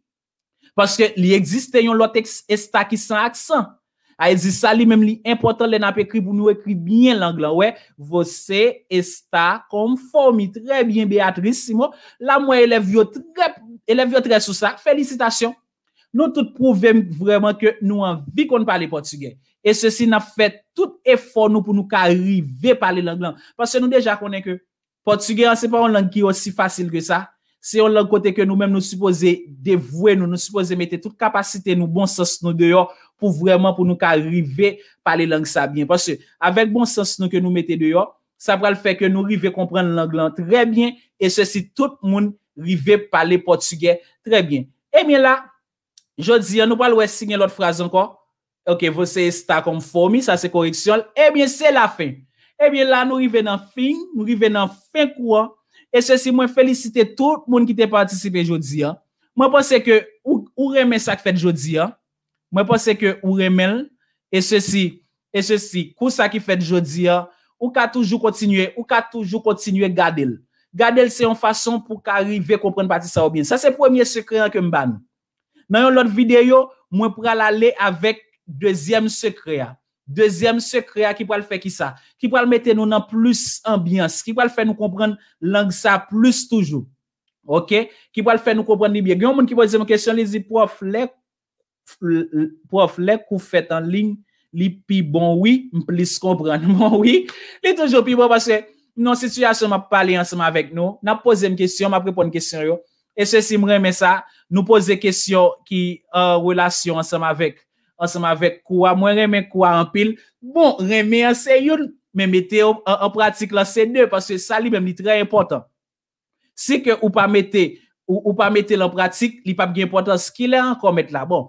Paske li egziste yon lòt ex- está ki san aksan. A di sa li menm li enpòtan lè n ap ekri pou nou ekri byen lang lan. Wè, você está conforme. Trè byen, Beatrice Simon. La, m wè elèv yo trè, elèv yo trè sou sa. Felisitasyon. Nou tout pwouve m vrèman ke nou anvi konn pale pòtigè. E sesi, n ap fè tout efò nou pou nou ka rive pale lang lan. Paske nou deja konnen ke pòtigè an, se pa yon lang ki osi fasil ke sa. Se yon lang kote ke nou menm nou sipoze devwe nou, nou sipoze mete tout kapasite nou, bon sans nou deyò pou vrèman pou nou ka rive pale lang sa byen. Paske avèk bon sans nou ke nou mete deyò, sa pral fè ke nou rive konprann lang lan trè byen, e sesi tout moun rive pale pòtigè trè byen. Ebyen la, jodi a, nou pral wè si gen lòt fraz ankò. Ok, você está conforme, sa se koreksyon l. Ebyen, se lafen. Ebyen, la nou rive nan fin, nou rive nan fen kou an. E sesi, mwen felisite tout moun ki te patisipe jodi a. Mwen panse ke ou, ou renmen sa k fèt jodi a. Mwen panse ke ou renmen l. E sesi, e sesi, kou sa ki fèt jodi a, ou ka toujou kontinye, ou ka toujou kontinye gade l. Gade l se yon fason pou ka rive konprann pati sa yo byen. Sa se premye sekrè an ke m ba nou. Nan yon lòt videyo, mwen pral ale avèk dezyèm sekrè a. Dezyèm sekrè a ki pral fè kisa? Ki pral mete nou nan plis anbyans, ki pral fè nou konprann lang sa plis toujou. Ok? Ki pral fè nou konprann li byen. Gen yon moun ki poze m kesyon, li di, pwòf, lè, pwòf, lè kou fèt an liy, li pi bon, wi, m plis konprann. Bon, wi, li toujou pi bon paske nan sitiyasyon m ap pale ansanm avèk nou, n ap poze m kesyon, m ap reponn kesyon yo. E sesi, m renmen sa, nou poze kesyon ki an relasyon ansanm avèk, ansanm avèk kou a. Mwen renmen kou a anpil. Bon, renmen an se youn, men mete yo an, an pratik lan se de, paske sa li menm li trè enpòtan. Si ke ou pa mete, ou, ou pa mete l an pratik, li p ap gen enpòtans. Kilè ankò mèt la? Bon,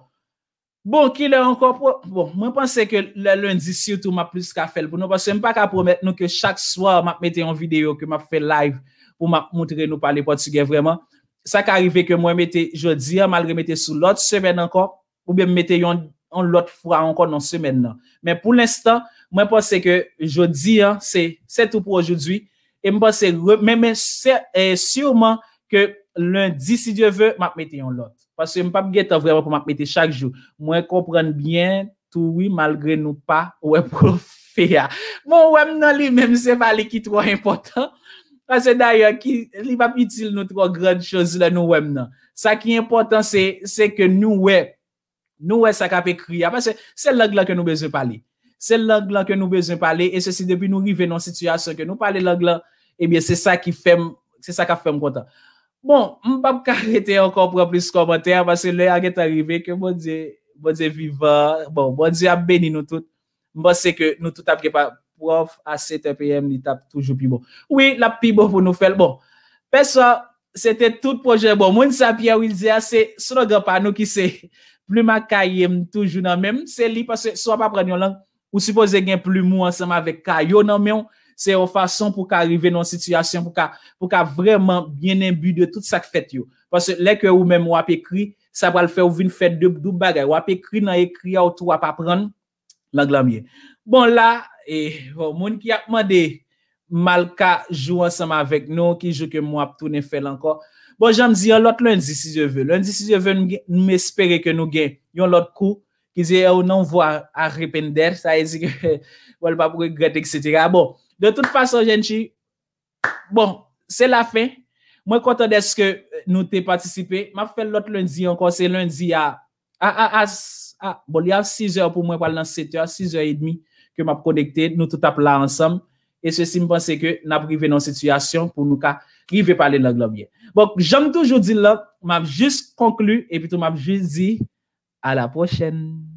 bon, kilè ankò? Bon, mwen panse ke lè lendi sitou m ap plis ka fè l pou nou, paske m pa ka pwomèt nou ke chak swa m ap mete yon videyo, ke m ap fè live pou m ap moutre nou pale pòtigè vrèman. Sa ka rive ke mwen mete jodi a, m al remete sou lòt semèn ankò, oubyen m mete yon, yon lòt fwa ankò nan semèn nan. Men pou lenstan, mwen panse ke jodi a, se, se tou pou ojodwi. E m panse, re- men, men sè- e siman ke lendi, si Dye ve, m ap mete yon lòt. Paske m p ap gen tan vrèman pou m ap mete chak jou. Mwen konprann byen tou, wi, malgre nou pa wè pwòf a. Bon, wè m nan li menm, se pa li ki twò enpòtan. Paske dayè, ki, li p ap itil nou twò grann choz lè nou wè m nan. Sa ki enpòtan, se, se ke nou wè, nou wè sa k ap ekri a. Paske se lang lan ke nou bezwen pale. Se lang lan ke nou bezwen pale, e sesi depi nou rive nan sitiyasyon ke nou pale lang lan, ebyen, se sa ki fè m, se sa k ap fè m kontan. Bon, m p ap ka rete ankò pran plis kòmantè, paske lè a gentan rive, ke Bondye, Bondye vivan, bon, Bondye ap beni nou tout. M panse ke nou tout ap gen pa pwòf a sèt è p m, li t ap toujou pi bon. Wi, l ap pi bon pou nou fè l. Bon, pèsonn, se te tout pwojè. Bon, moun sa Pierre Wilzer a, se slogan pa nou ki se plim ak kaye m toujou nan men m. Se li, paske si w ap aprann yon lang, ou sipoze gen plim ou ansanm avèk kaye w nan men w. Se yon fason pou ka rive nan yon sitiyasyon, pou ka, pou ka vrèman byen enbi de tout sa k fèt yo. Paske lè ke ou menm w ap ekri, sa pral fè w vin fè de, doub bagay. W ap ekri nan ekri a, ou tou w ap aprann lang lan byen. Bon, la, e, bon, moun ki ap mande m al ka jwe ansanm avèk nou, ki jou ke mwen ap tounen fè l ankò. Bon, jan m di an, lòt lendi, si Dye ve. Lendi, si Dye ve, nou gen, m espere ke nou gen yon lòt kou, ki di, eu não vou arrepender, sa vle di ke, bon, l p ap regrèt, et cetera. Bon, de tout fason, jèn fi, bon, se lafen. Mwen kontan dèske nou te patisipe. M ap fè l lòt lendi ankò, se lendi a a, a, a, a, bon, li a sizè pou mwen, pral nan setè, sizè edmi ke m ap konekte, nou tout ap la ansanm. E sesi, m panse ke n ap rive nan yon sitiyasyon pou nou ka rive pale lang lan byen. Bon, jan m toujou di l lan, m ap jis konkli, epi tou m ap jis di, à la prochaine.